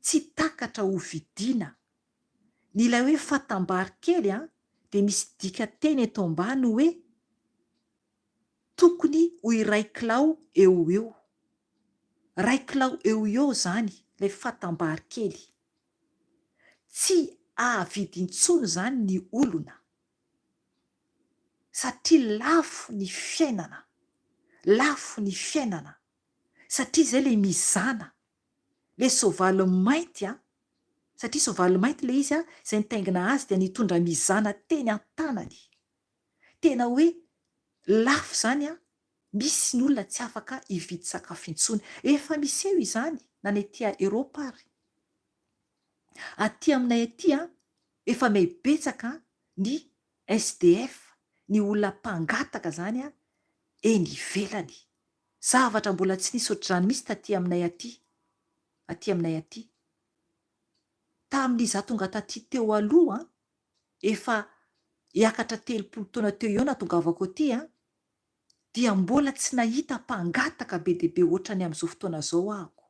D: Tsy takatra ho vidiana. Ny ilay hoe fatam-bary kely an, dia misy dika-teny eto ambany hoe tokony ho iray kilao eo ho eo. Iray kilao eo ho eo izany ilay fatam-bary kely. Tsy hahavidy intsony izany ny olona satria lafo ny fiainana. Lafo ny fiainana. Satria izay ilay mizana. Ilay soavaly mainty an, satria soavaly mainty ilay izy an, izay nitaingina azy dia nitondra mizana teny an-tanany. Tena hoe lafo izany an, misy ny olona tsy afaka hividy sakafo intsony. Efa miseho izany na ny aty Eropa ary. Aty aminay aty an, efa miha betsaka ny SDF, ny olona mpangataka izany an, eny ivelany. Zavatra mbola tsy nisy ohatr'izany mihitsy taty aminay aty, aty aminay aty. Tamin'izaho tonga taty teo aloha an, efa hiakatra 30 taona teo eo nahatongavako aty an, dia mbola tsy nahita mpangataka be dia be ohatran'ny amin'izao fotoana izao ahako.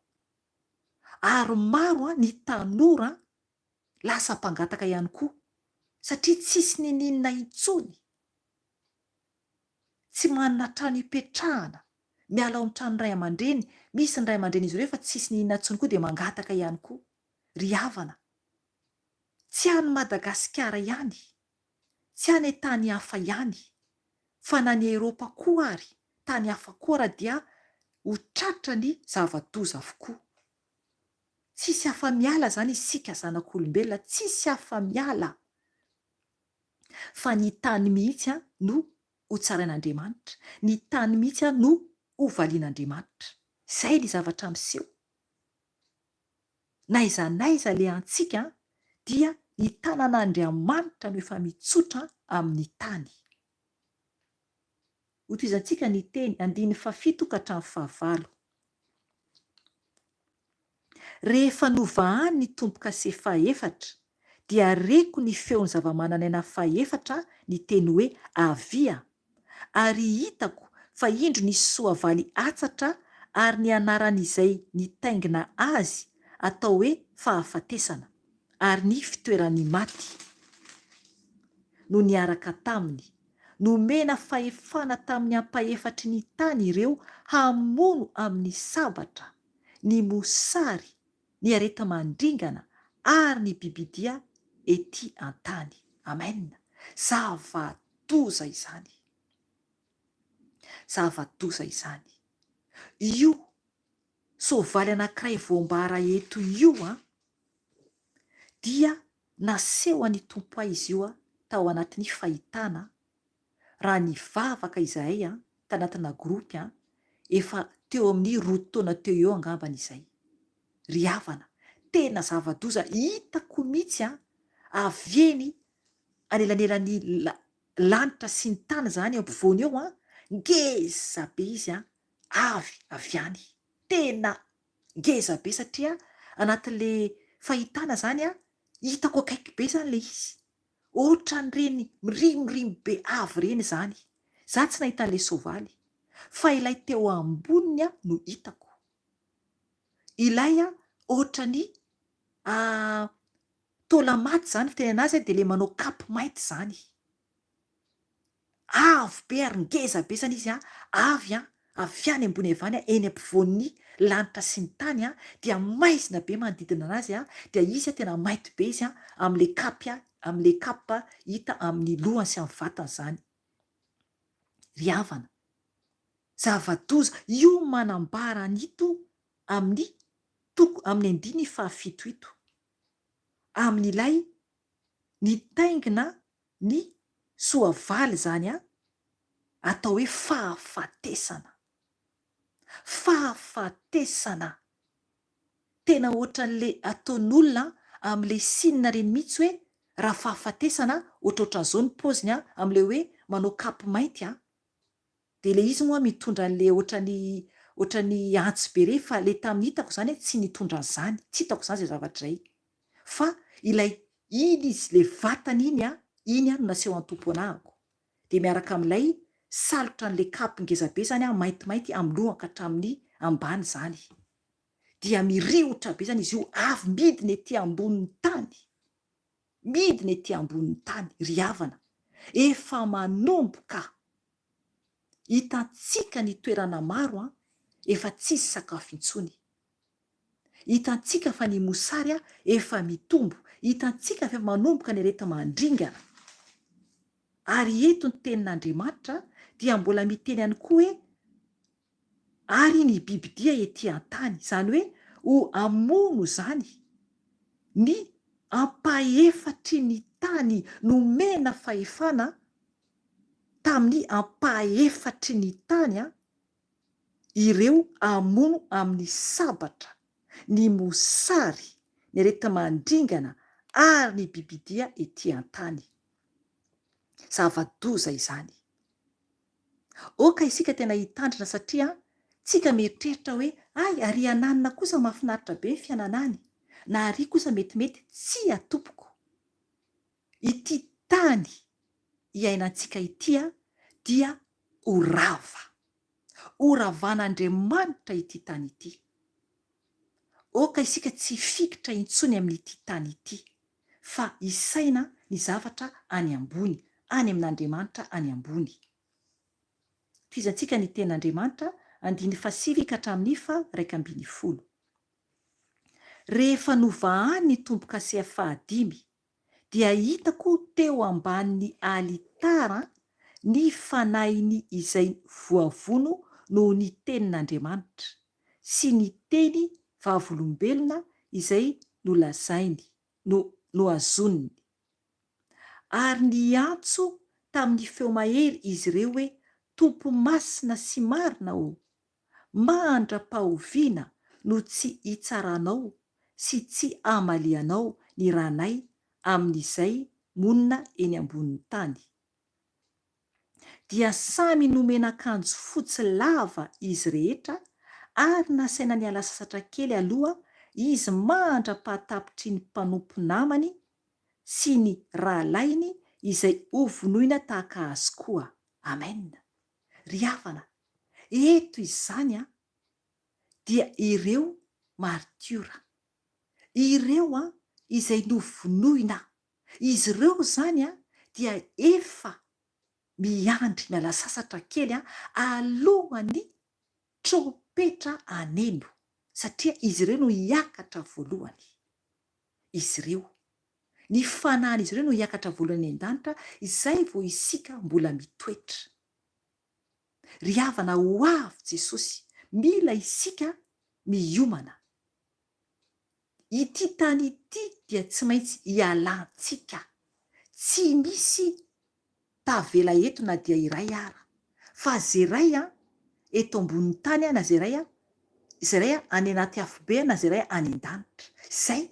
D: Ary maro an ny tanora lasa mpangataka ihany koa satria tsisy niniana intsony. Tsy manana trano hipetrahana, miala ao amin'ny tranon'ny ray aman-dreny, misy ny ray aman-drenin'izy ireo efa tsisy niniana intsony koa dia mangataka ihany koa. Ry havana, tsy any Madagasikara ihany, tsy any tany hafa ihany, fa na any Eropa koa ary, tany hafa koa ara dia ho tratra ny zava-doza avokoa. Tsisy afa-miala izany isika zanak'olombelona, tsisy afa-miala fa ny tany mihitsy no ho tsarain'Andriamanitra, ny tany mihitsy no ho valian'Andriamanitra. Izay ilay zavatra miseho. N'aiza n'aiza alehantsika dia ny tanan'Andriamanitra no efa mitsotra amin'ny tany. Hotohizantsika ny teny, andininy fahafito ka hatramin'ny fahavalo. Rehefa novahany ny tombo-kase fahefatra, dia reko ny feon'ny zava-manan'aina fahefatra niteny hoe, Avia! Ary hitako fa indro nisy soavaly hatsatra ary ny anaran'izay nitaingina azy atao hoe Fahafatesana, ary ny fitoeran'ny maty no niaraka taminy. Nomena fahefana tamin'ny ampahefatry ny tany ireo hamono amin'ny sabatra, ny mosary, ny areti-mandringana ary ny bibidia ety an-tany. Amen! Zava-doza izany. Zava-doza izany. Io soavaly anankiray voambara eto io an, dia nasehon'ny Tompo ahy izy io tao anatin'ny fahitana raha nivavaka izahay an, tanatina groupe an, efa teo amin'ny roa taona teo eo angambany izay. Ry havana, tena zava-doza hitako mihitsy an, avy eny anelanelan'ny lanitra sy ny tany izany eo ampovoany eo an, ngeza be izy an, avy avy any. Tena ngeza be satria anatin'le fahitana izany an, hitako akaiky be izany ilay izy. Ohatran'ireny mirimorimo be avy ireny izany. Za tsy nahita an'ilay soavaly, fa ilay teo amboniny no hitako. Ilay ohatran'ny taola-maty izany fitenenana azy dia ilay manao kapy mainty izany. Avo be ary ngeza be zany izy an, avy an, avy any ambony avy any an, eny ampovoan'ny lanitra sy ny tany an, dia maizina be manodidina anazy an, dia izy an tena mainty be izy an, amin'ilay kapy an, amin'ilay kapa hita amin'ny lohany sy amin'ny vatany izany. Ry havana, zava-doza, io manambara an'ito amin'ny toko, amin'ny andininy fahafito ito, amin'ilay nitaingina ny soavaly izany an, atao hoe fahafatesana. Fahafatesana! Tena ohatran'le ataon'olona amin'le signe ireny mihitsy hoe raha fahafatesana ohatrohatran'izao ny paoziny an, amin'le hoe manao kapy mainty an, dia le izy moa mitondra an'le ohatran'ny ohatran'ny antsy be ireny fa le tamin'ny hitako izany tsy nitondra an'izany, tsy hitako izany izay zavatra izay. Fa ilay iny izy le vatany iny an, iny an no naseho an'i Tompo anahako. Dia miaraka amin'ilay salotra an'ilay kapy ngezabe izany an, maintimainty amin'ny lohany ka hatramin'ny ambany izany. Dia miriotra be izany izy io, avy midina ety ambonin'ny tany. Midina ety ambonin'ny tany, ry havana. Efa manomboka. Hitantsika ny toerana maro an, efa tsisy sakafo intsony. Hitantsika fa ny mosary efa mitombo. Hitantsika fa efa manomboka ny areti-mandringana. Ary eto ny tenin'Andriamanitra dia mbola miteny ihany koa hoe, Ary ny bibidia ety an-tany, izany hoe ho hamono izany ny ampahefatry ny tany nomena fahefana tamin'ny ampahefatry ny tany ireo hamono amin'ny sabatra, ny mosary, ny areti-mandringana ary ny bibidia ety an-tany. Zava-doza izany. Aoka isika tena hitandrina satria tsika mieritreritra hoe hay ary ananona kosa mahafinaritra be ny fiainana any na ary kosa metimety, tsia tompoko! Ity tany iainantsika ity dia ho rava. Ho ravan'Andriamanitra ity tany ity. Aoka isika tsy hifikitra intsony amin'ity tany ity fa hisaina ny zavatra any ambony, any amin'Andriamanitra any ambony. Tohizantsika ny tenin'Andriamanitra, andininy fahasivy ka hatramin'ny faha-11. Rehefa novahany ny tombo-kase fahadimy, dia hitako teo ambanin'ny alitara ny fanahiny izay voavono noho ny tenin'Andriamanitra, sy ny teny vavolombelona izay nolazainy, no nohazoniny. Ary niantso tamin'ny feo mahery izy ireo hoe, Tompo masina sy marina ô, mandra-pahoviana no tsy hitsaranao sy tsy hamalianao ny ranay amin'izay monina eny ambonin'ny tany? Dia samy nomena akanjo fotsy lava izy rehetra ary nasaina niala sasatra kely aloha izy mandra-pahatapitry ny mpanompo namany sy ny rahalahiny izay hovonoina tahaka azy koa. Amen. Ry havana, eto izany an, dia ireo martiora, ireo an, izay novonoina Izy ireo izany dia efa miandry miala sasatra kely alohan'ny trompetra haneno satria izy ireo no hiakatra voalohany. Izy ireo. Ny fanahin'izy ireo no hiakatra voalohany any an-danitra izay vao isika mbola mitoetra. Ry havana ho avy Jesosy, mila isika miomana. Ity tany ity dia tsy maintsy ialantsika. Tsy misy tavela eto na dia iray ara. Fa ze ray an, eto ambonin'ny tany an, na ze ray an, ze ray an any anaty afobe an, na ze ray any an-danitra. Zay.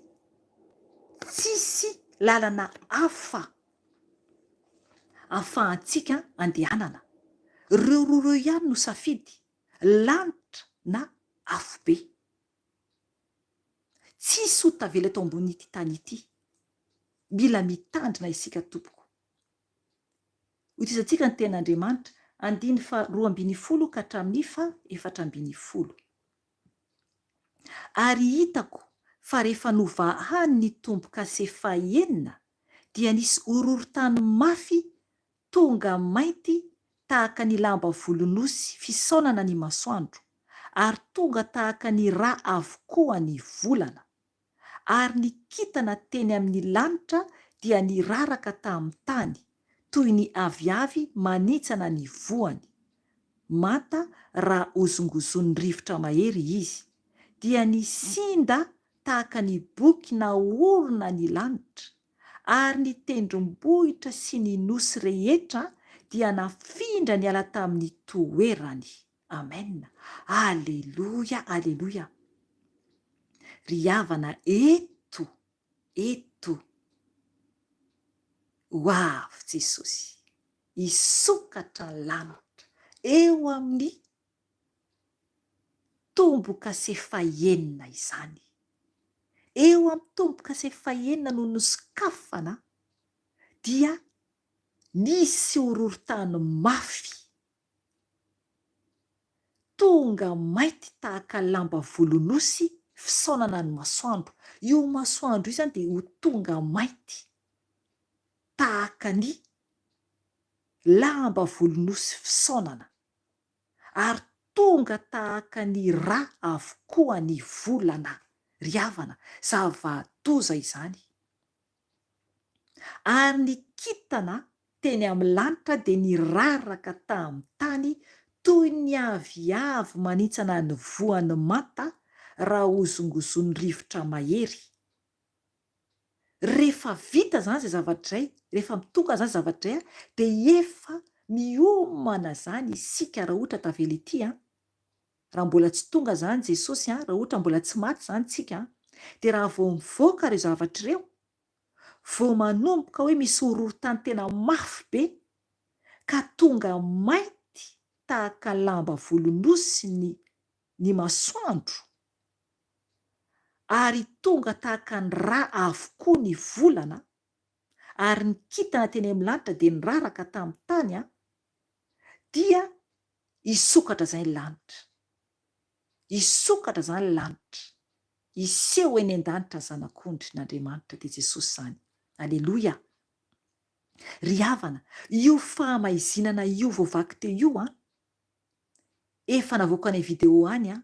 D: Tsisy lalana hafa afahantsika andehanana. Reo roa reo ihany no safidy, lanitra na afobe. Tsisy ho tavela eto ambonin'ity tany ity. Mila mitandrina isika tompoko. Hotohizantsika ny tenin'Andriamanitra, andininy faha 12 ka hatramin'ny faha 14. Ary hitako fa rehefa novahany ny tombo-kase fahenina dia nisy horohorontany mafy tonga mainty tahaka ny lamba volon'osy fisaonana ny masoandro, ary tonga tahaka ny rà avokoa ny volana. Ary ny kintana teny amin'ny lanitra dia niraraka tamin'ny tany, toy ny aviavy manintsana ny voany, manta raha hozongozonin'ny rivotra mahery izy, dia nisinda tahaka ny boky naorina ny lanitra, ary ny tendrombohitra sy ny nosy rehetra dia nafindra niala tamin'ny toerany. Amen. Aleloia, aleloia. Ry havana, eto, eto, ho avy Jesosy, hisokatra ny lanitra eo amin'ny Tombo-kase fahenina izany. Eo amin'ny tombo-kase fahenina no nosokafana dia nisy horohorontany mafy. Tonga mainty tahaka lamba volon'osy fisaonana ny masoandro. Io masoandro io izany dia ho tonga mainty tahaka ny lamba volon'osy fisaonana. ary tonga tahaka ny rà avokoa ny volana, ry havana, zava-doza izany. Ary ny kintana teny amin'ny lanitra dia niraraka tamin'ny tany Toy ny aviavy manintsana ny voany manta raha hozongozon'ny rivotra mahery. Rehefa vita izany izay zavatra izay, rehefa tonga izany zavatra izay dia efa miomana izany isika raha ohatra tavela ety an, raha mbola tsy tonga izany Jesosy an, raha ohatra mbola tsy maty izany tsika an, dia raha vao mivoaka ireo zavatra ireo, vao manomboka hoe misy horohorontany tena mafy be ka tonga mainty tahaka lamba volon'osy ny ny masoandro, ary tonga tahaka ny rà avokoa ny volana, ary ny kintana teny amin'ny lanitra dia niraraka tamin'ny tany an, dia hisokatra izay ny lanitra. Hisokatra izany ny lanitra. Hiseho eny an-danitra ny Zanak'ondry n'Andriamanitra, dia Jesosy izany. Aleloia! Ry havana, io fahamaizinana io voavaky teo io an, efa navoakanay vidéo any an,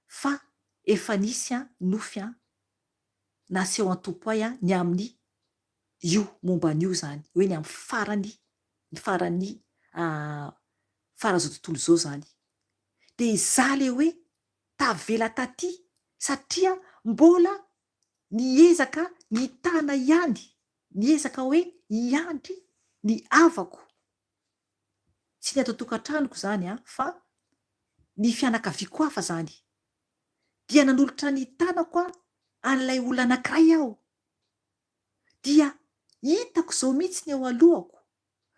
D: fa efa nisy an nofy an, naseho an-tompo ahy an ny amin'ny io momba an'io izany, hoe ny amin'ny farany, ny faran'ny faran'izao tontolo izao izany. Dia izaho ilay hoe tavela taty satria mbola niezaka nitana ihany, niezaka hoe hiandry ny havako, tsy ny ato an-tokantranoko izany an, fa ny fianakaviako hafa izany. Dia nanolotra ny tanako an'ilay olona anankiray aho, dia hitako izao mihitsy ny eo alohako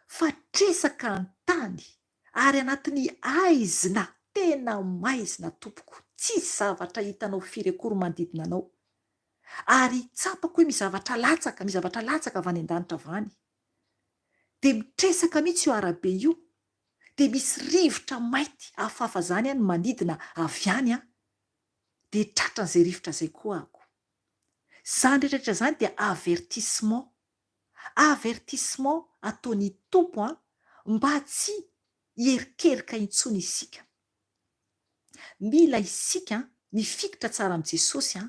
D: fa tresaka an-tany ary anatin'ny haizina, tena maizina tompoko, tsisy zavatra hitanao firy akory manodidina anao, ary tsapako hoe misy zavatra latsaka, misy zavatra latsaka avy any an-danitra avy any, dia mitresaka mihitsy io arabe io, dia misy rivotra mainty hafahafa izany any manidina avy any an, dia tratran'izay rivotra izay koa aho. Izany rehetra rehetra izany dia avertissement, avertissement ataon'ny Tompo an, mba tsy hierikerika intsony isika. Mila isika mifikitra tsara amin'i Jesosy an,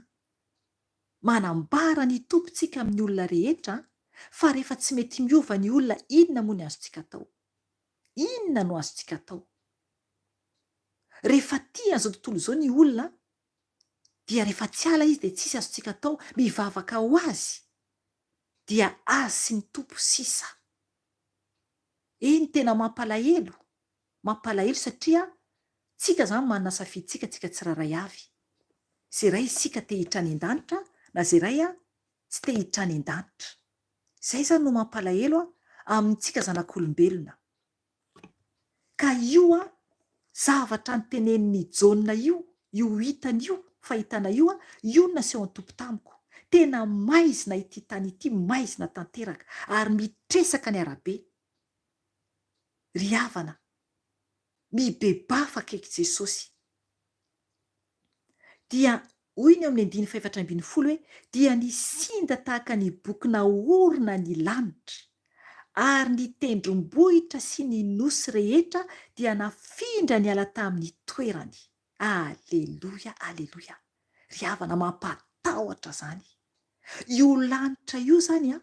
D: manambara ny Tompontsika amin'ny olona rehetra fa rehefa tsy mety miova ny olona inona moa ny azontsika atao? Inona no azontsika atao? Rehefa tia an'izao tontolo izao ny olona dia rehefa tsy ala izy dia tsisy azontsika atao, mivavaka ho azy dia azy sy ny Tompo sisa. Eny tena mampalahelo, mampalahelo satria tsika zany manana safidintsika tsika tsirairay avy. Ze ray isika te hiditra any an-danitra na ze ray tsy te hiditra any an-danitra. Zay zany no mampalahelo amintsika zanak'olombelona. Ka io zavatra notenenin'i Jaona io, io hitany io, fahitana io, io no nasehon'ny Tompo tamiko. Tena maizina ity tany ity, maizina tanteraka, ary mitresaka ny arabe. Ry havana, mibebaha fa akaiky Jesosy. Dia hoy ny eo amin'ny andininy fahefatra ambin'ny folo hoe, Dia nisinda tahaka ny boky naorina ny lanitra, ary ny tendrombohitra sy ny nosy rehetra dia nafindra niala tamin'ny toerany. Aleloia, aleloia! Ry havana, mampatahotra izany. Io lanitra io izany an,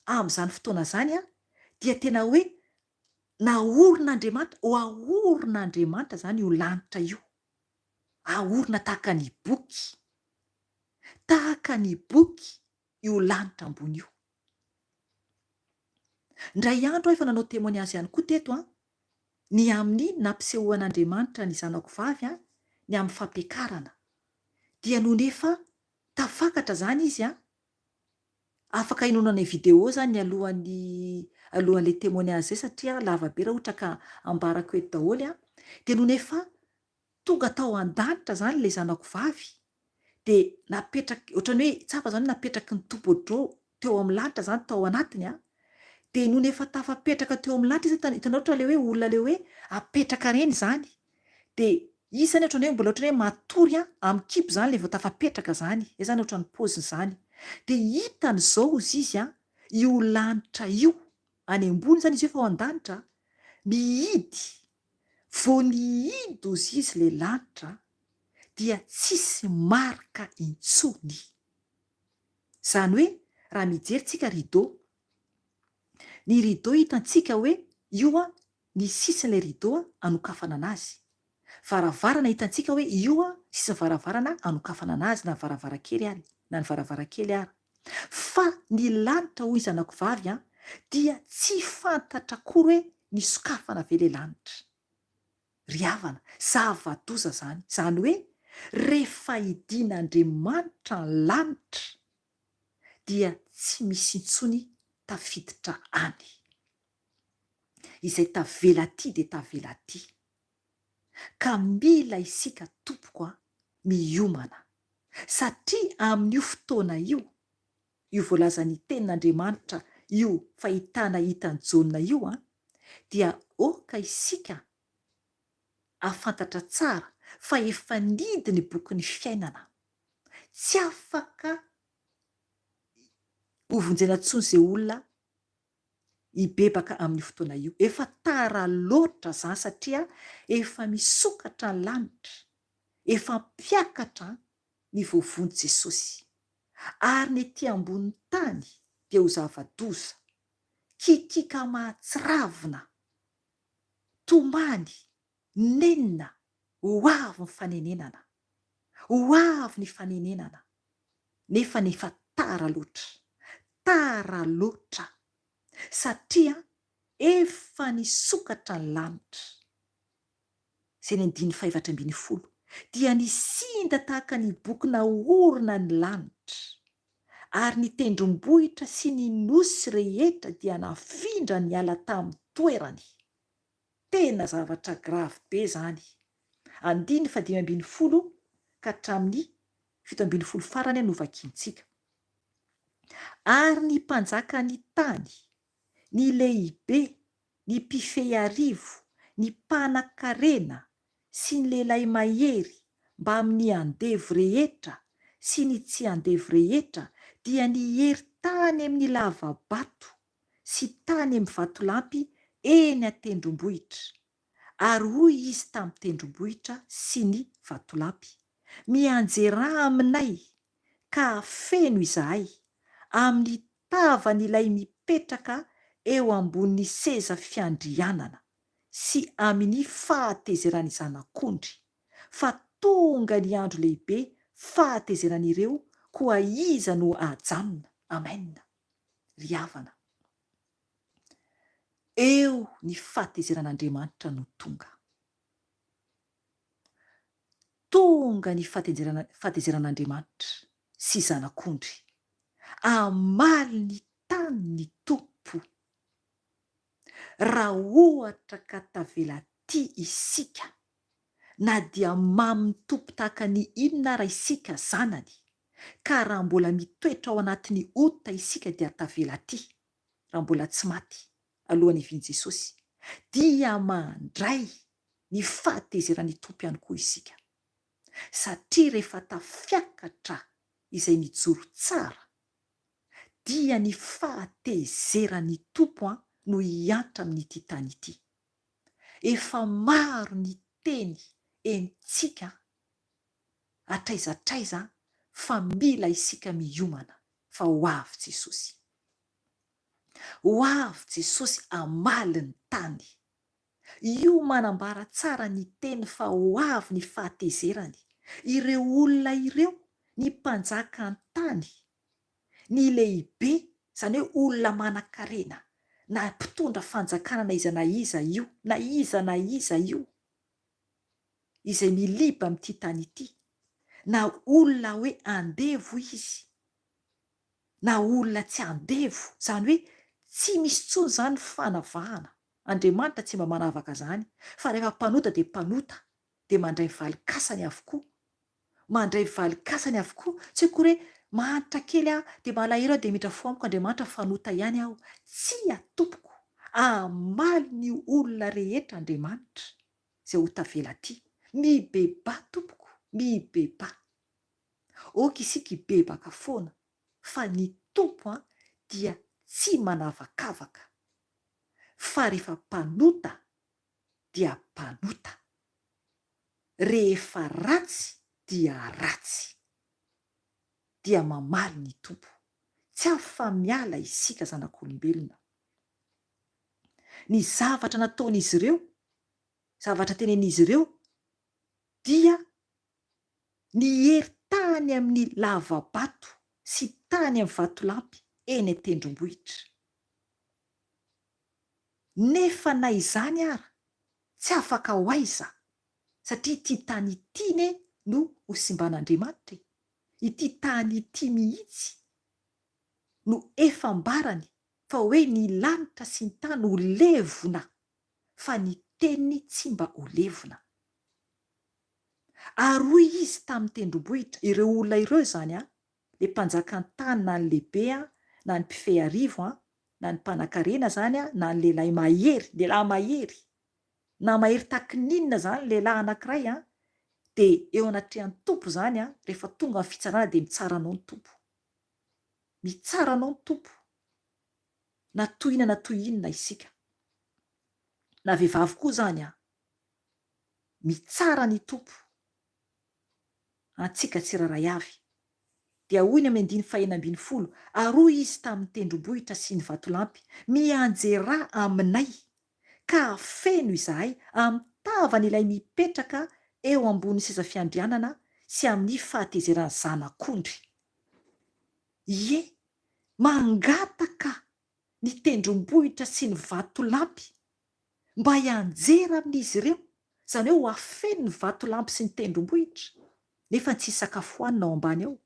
D: amin'izany fotoana izany an, dia tena hoe naorin'Andriamanitra, ho aorin'Andriamanitra izany io lanitra io. Aorina tahaka ny boky. Tahaka ny boky io lanitra ambony io. Indray andro aho efa nanao témoignage ihany koa teto an, ny amin'ny nampisehoan'Andriamanitra ny zanako vavy an, ny amin'ny fampiakarana. Dia nony efa tafakatra izany izy an, Afaka hinoana an'ilay vidéo zany alohan'ny alohan'ilay témoignage zay satria lava be raha ohatra ka ambarako eto daholo an, dia nony efa tonga tao an-danitra zany ilay zanako vavy dia napetraky ohatran'ny hoe tsapa zany hoe napetraky ny Tompo ohatr'izao teo amin'ny lanitra zany tao anatiny an, dia nony efa tafapetraka teo amin'ny lanitra izy zany hitanao ohatra ilay hoe olona ilay hoe apetraka ireny izany Dia izy zany ohatran'ny hoe mbola ohatran'ny hoe matory an, amin'ny kibo zany ilay vao tafapetraka zany, izay zany ohatran'ny paoziny zany. Dia hitany izao hozy izy an, io lanitra io, any ambony zany izy io fa ao an-danitra, mihidy, vao nihidy hozy izy ilay lanitra dia tsisy marika intsony. Izany hoe raha mijery tsika rideau, ny rideau hitantsika hoe io an. ny sisin'ilay rideau anokafana anazy. Varavarana hitantsika hoe io sisiny varavarana anokafana anazy na varavarankely ary na ny varavarankely ara. Fa ny lanitra hoy zanako vavy an, dia tsy fantatra akory hoe nisokafana ve le lanitra. Ry havana, zava-doza zany. Zany hoe rehefa hidian'Andriamanitra ny lanitra dia tsy misy intsony tafiditra any. Izay tavela aty dia tavela aty. Ka mila isika tompoko a, miomana. Satria amin'io fotoana io, io voalazan'ny tenin'Andriamanitra io fahitana hitan'i Jaona io an, dia aoka isika hahafantatra tsara fa efa nidy ny bokin'ny fiainana. Tsy afaka hovonjena intsony izay olona hibebaka amin'io fotoana io. Efa tara loatra izany satria efa misokatra ny lanitra, efa mpiakatra ny voavonjy Jesosy. Ary ny ety ambonin'ny tany dia ho zava-doza, kikiaka mahatsiravina, tomany, nenina, ho avy ny fanenenana. Ho avy ny fanenenana. Nefa efa tara loatra. Tara loatra. Satria efa nisokatra ny lanitra. Izay ny andininy fahefatra 18. Dia nisinda tahaka ny boky naorina ny lanitra. Ary ny tendrombohitra sy ny nosy rehetra dia nafindra niala tamin'ny toerany. Tena zavatra grave be zany. Andininy faha 15 ka hatramin'ny 17 farany no vakintsika. Ary ny mpanjakan'ny tany, ny lehibe, ny mpifehy arivo, ny mpanan-karena, sy ny lehilahy mahery, mbamin'ny andevo rehetra sy ny tsy andevo rehetra dia niery tany amin'ny lava-bato sy tany amin'ny vatolampy eny an-tendrombohitra. Ary hoy izy tamin'ny tendrombohitra sy ny vatolampy, Mianjerà aminay, ka feno izahay, amin'ny tavan'ilay mipetraka eo ambonin'ny seza fiandrianana, sy amin'ny fahatezeran'ny Zanak'ondry, fa tonga ny andro lehibe fahatezeran'ireo, koa iza no hahajanona? Amen. Ry havana, eo ny fahatezeran'Andriamanitra no tonga. Tonga ny fahatezeran'Andriamanitra sy Zanak'ondry. Hamaly ny tany ny Tompo. Raha ohatra ka tavela aty isika, na dia mamin'ny Tompo tahaka ny inona ara isika zanany, ka raha mbola mitoetra ao anatin'ny ota isika dia tavela aty, raha mbola tsy maty alohan'ny hivian'i Jesosy, dia mandray ny fahatezeran'ny Tompo ihany koa isika. Satria rehefa tafiakatra izay mijoro tsara, dia ny fahatezeran'ny Tompo no hiantra amin'ity tany ity. Efa maro ny teny henontsika hatraiza hatraiza fa mila isika miomana fa ho avy Jesosy. Ho avy Jesosy hamaly ny tany. Io manambara tsara ny teny fa ho avy ny fahatezerany. Ireo olona ireo, ny mpanjaka an-tany, ny lehibe, izany hoe olona manan-karena, na mpitondra fanjakana na iza na iza io, na iza na iza io, izay miliba amin'ity tany ity, na olona hoe andevo izy, na olona tsy andevo, izany hoe tsy misy intsony izany ny fanavahana, Andriamanitra tsy mba manavaka izany, fa rehefa mpanota dia mpanota, dia mandray ny valin-kasany avokoa, mandray ny valin-kasany avokoa, tsy akory hoe mahantra kely aho dia malahelo aho dia mitra fo amiko Andriamanitra fa nota ihany aho, tsia tompoko, hamaly ny olona rehetra Andriamanitra izay ho tavela aty, mibebaha tompoko, mibebaha. Ok isika hibebaka foana fa ny Tompo an dia tsy manavakavaka fa rehefa mpanota dia mpanota, rehefa ratsy dia ratsy, dia mamaly ny Tompo. Tsy afa-miala isika zanak'olombelona. Ny zavatra nataon'izy ireo, zavatra tenenin'izy ireo dia niery tany amin'ny lava-bato sy tany amin'ny vatolampy eny an-tendrombohitra. Nefa na izany ara, tsy afaka ho aiza, satria ity tany ity ne no ho simban'Andriamanitra e! Ity tany ity mihitsy no efa ambarany fa hoe ny lanitra sy ny tany ho levona fa ny teniny tsy mba ho levona. Ary hoy izy tamin'ny tendrombohitra, ireo olona ireo izany an, le mpanjakan-tany na ny lehibe an, na ny mpifehy arivo an, na ny mpanankarena izany an, na ny lehilahy mahery, lehilahy mahery, na mahery tahaky ny inona izany lehilahy anankiray an, dia eo anatrehan'ny Tompo izany an, rehefa tonga ny fitsarana dia mitsara anao ny Tompo. Mitsara anao ny Tompo. Na toy inona na toy inona isika. Na vehivavy koa izany an. Mitsara ny Tompo antsika tsirairay avy. Dia hoy ny amin'ny andininy fahenina 16, Ary hoy izy tamin'ny tendrombohitra sy ny vatolampy, Mianjerà aminay, ka hafeno izahay amin'ny tavan' ilay mipetraka eo ambonin'ny seza fiandrianana sy amin'ny fahatezeran'ny Zanak'ondry. Ie, mangataka ny tendrombohitra sy ny vatolampy mba hianjera amin'izy ireo, izany hoe ho afeno ny vatolampy sy ny tendrombohitra, nefa tsy hisy sakafo hohanina ao ambany ao,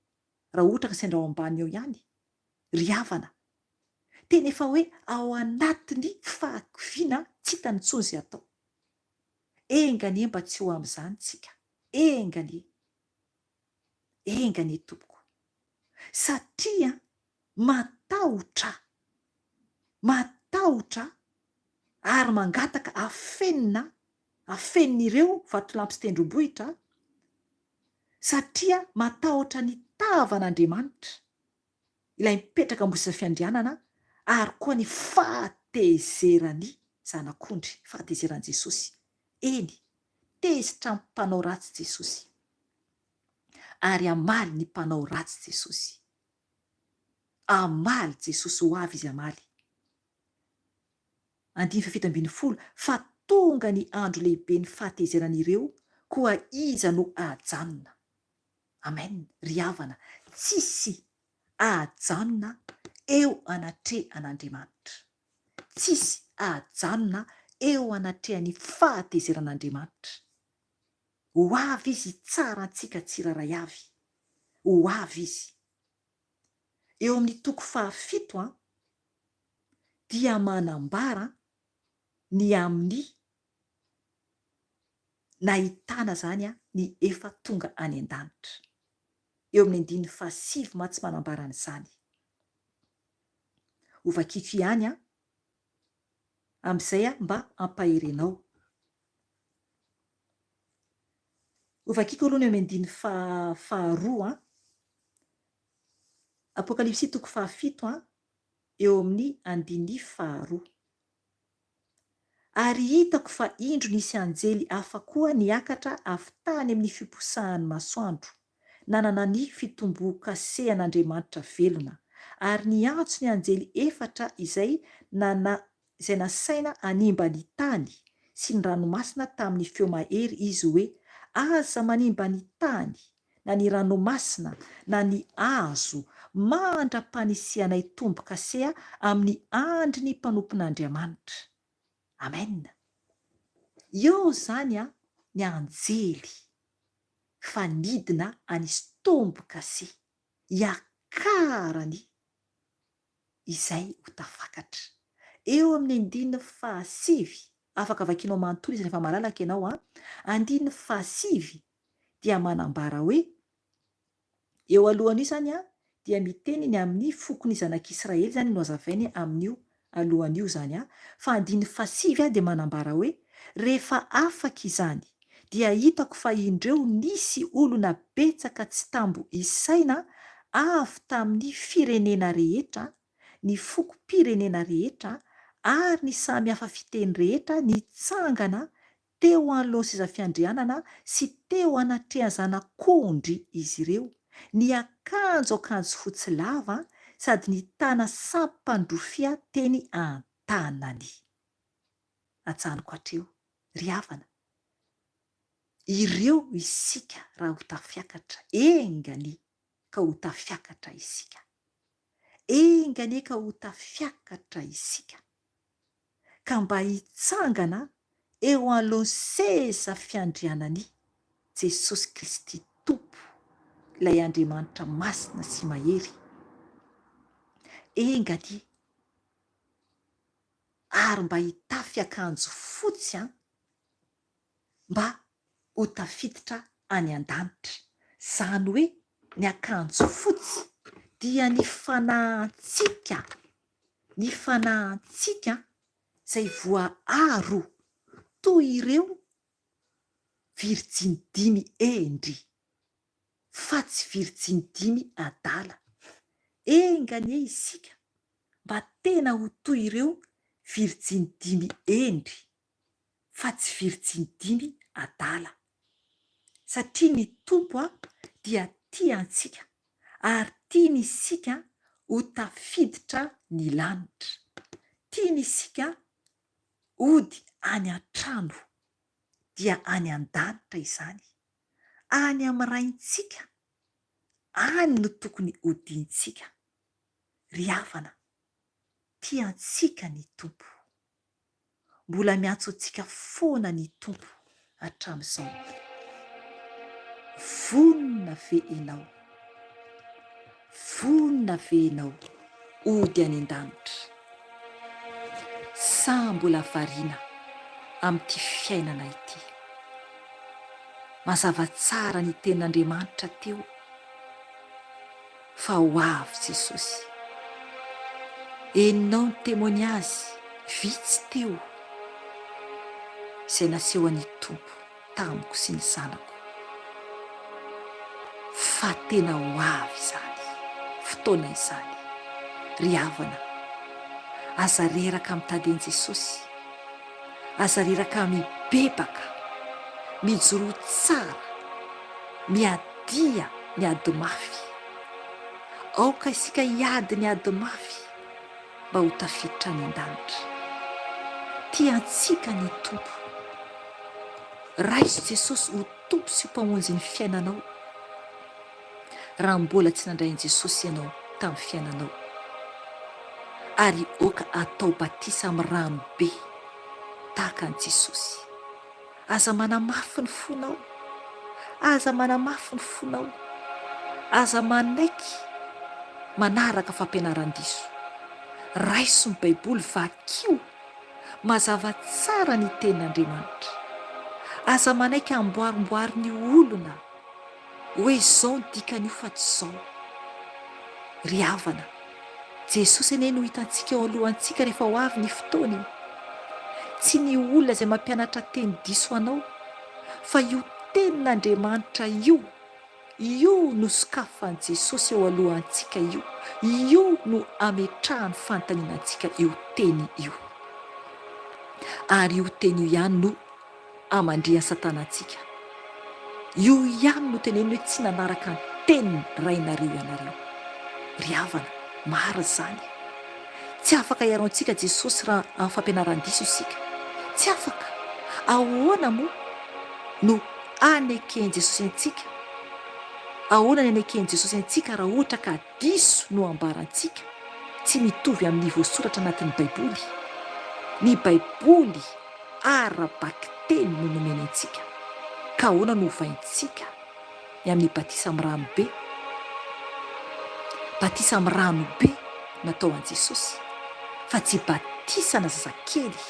D: raha ohatra ka sendra ao ambany ao ihany, ry havana. Tena efa hoe ao anatin'ny fahakiviana tsy hitany intsony izay atao. Enga anie mba tsy ho amin'izany tsika. Enga anie. Enga anie tompoko. Satria matahotra, matahotra ary mangataka afenina, afenin'ireo vatolampy sy tendrombohitra, satria matahotra ny tavan'Andriamanitra, ilay mipetraka ambony seza fiandrianana, ary koa ny fahatezeran'ny Zanak'ondry, fahatezeran'i Jesosy. Eny, tezitra amin'ny mpanao ratsy Jesosy, ary hamaly ny mpanao ratsy Jesosy. Hamaly Jesosy, ho avy Izy hamaly. Andininy faha 17, Fa tonga ny andro lehiben'ny fahatezeran'ireo, koa iza no hahajanona? Amen ry havana, tsisy ahajanona eo anatrehan'Andriamanitra. Tsisy ahajanona eo anatrehan'ny fahatezeran'Andriamanitra. Ho avy Izy hitsara antsika tsirairay avy. Ho avy Izy. Eo amin'ny toko fahafito an, dia manambara ny amin'ny nahitana izany ny efa tonga any an-danitra. Eo amin'ny andininy fahasivy mantsy manambara an'izany. Hovakiko ihany an, amin'izay aho mba hampahery anao. Hovakiko aloha ny eo amin'ny andininy faharoa an. Apokalypsy toko fahafito an, eo amin'ny andininy faharoa. Ary hitako fa indro nisy anjely hafa koa niakatra avy tany amin'ny fiposahan'ny masoandro, nanana ny fitombokasehan'Andriamanitra velona, ary niantso ny anjely efatra izay nana izay nasaina hanimba ny tany sy ny ranomasina tamin'ny feo mahery izy hoe, Aza manimba ny tany, na ny ranomasina, na ny hazo, mandra-panisianay tombo-kase amin'ny andrin'ny mpanompon'Andriamanitra. Amen. Eo izany ny anjely fa nidina hanisy tombo-kase, hiakarany izay ho tafakatra. Eo amin'ny andininy fahasivy, afaka vakianao manontolo izy rehefa malalaka ianao an, andininy fahasivy dia manambara hoe, eo alohan'io izany an, dia miteny ny amin'ny fokon'ny zanak'Israely izany no hazavainy amin'io alohan'io izany an, fa andininy fahasivy an dia manambara hoe, rehefa afaka izany dia hitako fa indreo nisy olona betsaka tsy tambo isaina avy tamin'ny firenena rehetra, ny fokom-pirenena rehetra ary ny samy hafa fiteny rehetra nitsangana teo anoloan'ny seza fiandrianana sy teo anatrehan'ny Zanak'ondry izy ireo, niakanjo akanjo fotsy lava sady nitana sampan-drofia teny an-tanany. Ajanoko hatreo. Ry havana, ireo isika raha ho tafiakatra, enga anie ka ho tafiakatra isika. Enga anie ka ho tafiakatra isika, ka mba hitsangana eo anoloan'ny seza fiandrianan'i Jesosy Kristy Tompo, ilay Andriamanitra masina sy mahery. Enga anie ary mba hitafy akanjo fotsy an, mba ho tafiditra any an-danitra. Izany hoe ny akanjo fotsy dia ny fanahintsika, ny fanahintsika izay voaaro toy ireo virjiny dimy hendry, fa tsy virjiny dimy adala. Enga anie isika mba tena ho toy ireo virjiny dimy hendry, fa tsy virjiny dimy adala. Satria ny Tompo dia tia antsika ary tiany isika ho tafiditra ny lanitra. Tiany isika hody any an-trano, dia any an-danitra izany, any amin'ny Raintsika, any no tokony hodiantsika. Ry havana, tia antsika ny Tompo. Mbola miantso antsika foana ny Tompo hatramin'izao. Vonona ve ianao? Vonona ve ianao hody any an-danitra? Sa mbola variana amin'ity fiainana ity? Mazava tsara ny tenin'Andriamanitra teo. fa ho avy Jesosy. Henonao ny témoignage vitsy teo izay nasehon'ny Tompo tamiko sy ny zanako fa tena ho avy izany fotoana izany. Ry havana, aza reraka mitady an'i Jesosy. Aza reraka mibebaka, mijoroa tsara, miadia ny ady mafy. Aoka isika hiady ny ady mafy mba ho tafiditra any an-danitra. Tia antsika ny Tompo. Raiso Jesosy ho Tompo sy ho Mpamonjy ny fiainanao. Raha mbola tsy nandray an'i Jesosy ianao tamin'ny fiainanao, ary aoka atao batisa amin'ny rano be tahaka an'i Jesosy. Aza manamafy ny fonao. Aza manamafy ny fonao. Aza manaiky manaraka fampianaran-diso. Raiso ny Baiboly, vakio. Mazava tsara ny Tenin'Andriamanitra. Aza manaiky amboarimboarin'ny olona hoe izao ny dikan'io fa tsy izao. Ry havana, Jesosy anie no hitantsika eo alohantsika rehefa ho avy ny fotoana e! Tsy ny olona izay mampianatra teny diso anao, fa io Tenin'Andriamanitra io, io no sokafan'i Jesosy eo alohantsika io, io no ametrahany fanontaniana antsika io Teny io. Ary io Teny io ihany no hamandrihan'i Satana antsika. Io ihany no teneniny hoe tsy nanaraka ny tenin'ny rainareo ianareo. Ry havana, marina izany. Tsy afaka hiaro antsika Jesosy raha amin'ny fampianaran-diso isika. Tsy afaka. Ahoana moa no haneken'i Jesosy antsika? Ahoana ny haneken'i Jesosy antsika raha ohatra ka diso no ambarantsika, tsy mitovy amin'ny voasoratra anatin'ny Baiboly? Ny Baiboly ara-bakiteny no nomeny antsika, ka ahoana no hovaintsika ny amin'ny batisa amin'ny rano be? Batisa amin'ny rano be natao an'i Jesosy, fa tsy batisana zazakely.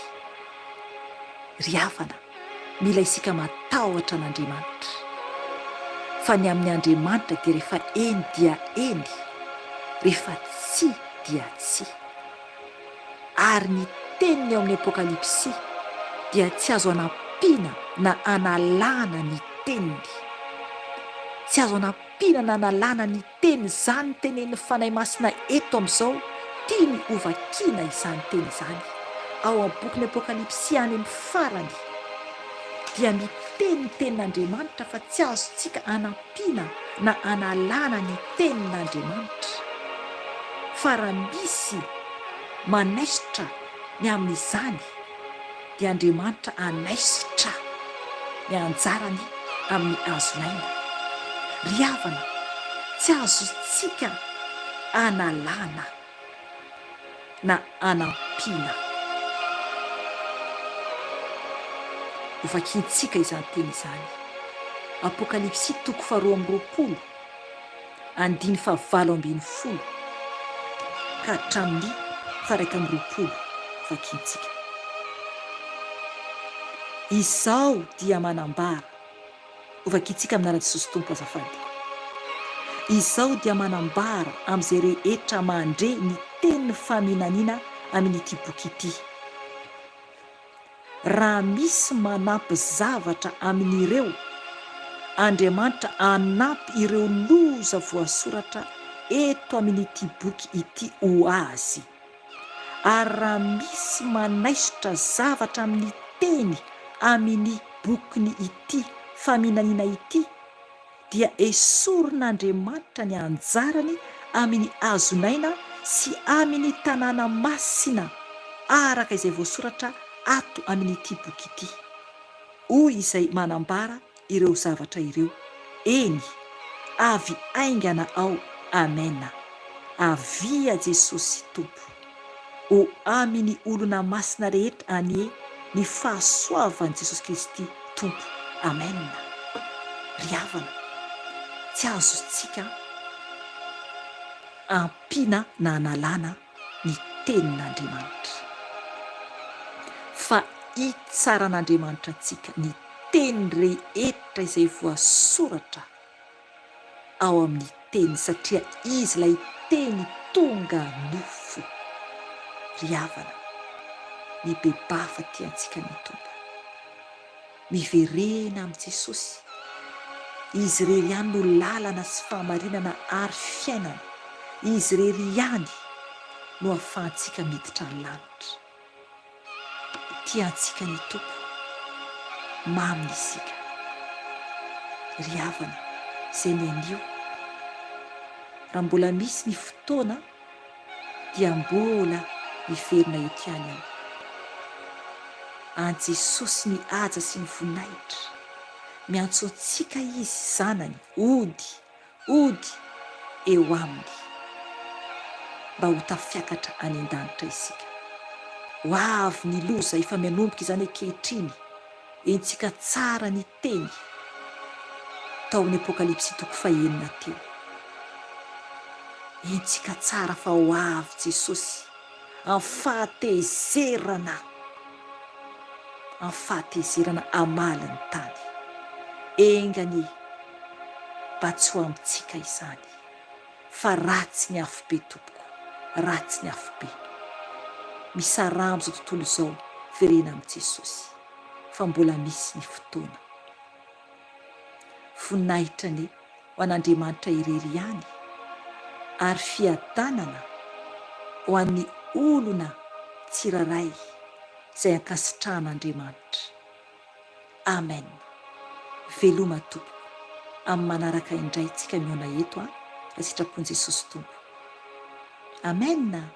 D: Ry havana, mila isika matahotra an'Andriamanitra. Fa ny amin'ny Andriamanitra dia rehefa eny dia eny, rehefa tsia dia tsia. Ary ny teniny ao amin'ny Apokalypsy dia tsy azo anampiana na analana ny teniny. Tsy azo anampiana na analana ny teny izany tenenin'ny Fanahy Masina eto amin'izao, tiany hovakiana izany teny izany. Ao amin'ny bokin'ny Apokalypsy any amin'ny farany dia miteny ny tenin'Andriamanitra fa tsy azontsika anampiana na analana ny tenin'Andriamanitra. Fa raha misy manaisotra ny amin'izany. Dia Andriamanitra hanaisotra ny anjarany amin'ny hazon'aina. Ry havana, tsy azontsika analana na anampiana. Hovakintsika izany teny izany. Apokalypsy toko faharoa amby roapolo. andiny fahavalo ambinifolo ka hatramin'ny faha-21 vakintsika. Izao dia manambara, hovakintsika amin'ny anaran'i Jesosy Tompo azafady. Izao dia manambara amin'izay rehetra mandre ny tenin'ny faminaniana amin'ity boky ity. Raha misy manampy zavatra amin'ireo, Andriamanitra hanampy ireo loza voasoratra eto amin'ity boky ity ho azy. Ary raha misy manaisotra zavatra amin'ny teny amin'ny bokiny ity faminaniana ity, dia esorin'Andriamanitra ny anjarany amin'ny hazon'aina sy amin'ny tanàna masina araka izay voasoratra ato amin'ity boky ity. Hoy izay manambara ireo zavatra ireo, Eny, avy haingana aho, Amena. Avia Jesosy Tompo. Ho amin' ny olona masina rehetra anie ny fahasoavan' Jesosy Kristy Tompo. Amen. Ry havana, tsy azontsika ampiana na analana ny Tenin' Andriamanitra. Fa hitsaran' Andriamanitra antsika ny teny rehetra izay voasoratra ao amin'ny Teny satria Izy ilay Teny tonga nofo. Ry havana, mibebaha fa tia antsika ny Tompo. Miverena amin'i Jesosy. Izy irery ihany no lalana sy fahamarinana ary fiainana. Izy irery ihany no ahafahantsika miditra ny lanitra. Tia antsika ny Tompo. Maminy isika. Ry havana, izay ny anio. Raha mbola misy ny fotoana dia mbola miverina eto ihany aho. An'i Jesosy ny haja sy ny voninahitra. Miantso antsika Izy, Zanany, hody. Hody eo aminy mba ho tafiakatra any an-danitra isika. Ho avy ny loza efa mianomboka izany ankehitriny. Henontsika tsara ny teny tao amin'ny Apokalypsy toko fahenina teo. Henontsika tsara fa ho avy Jesosy amin'ny fahatezerana, amin'ny fahatezerana hamaly ny tany. Enga anie mba tsy ho amintsika izany fa ratsy ny afobe tompoko, ratsy ny afobe. Misaraha amin'izao tontolo izao, verena amin'i Jesosy fa mbola misy ny fotoana. Voninahitra anie ho an'Andriamanitra irery ihany ary fiadanana ho an'ny olona tsirairay izay ankasitrahan'Andriamanitra. Amen. Veloma tompoko. Amin'ny manaraka indray tsika mihaona eto an, raha sitrapon'i Jesosy Tompo. Amen.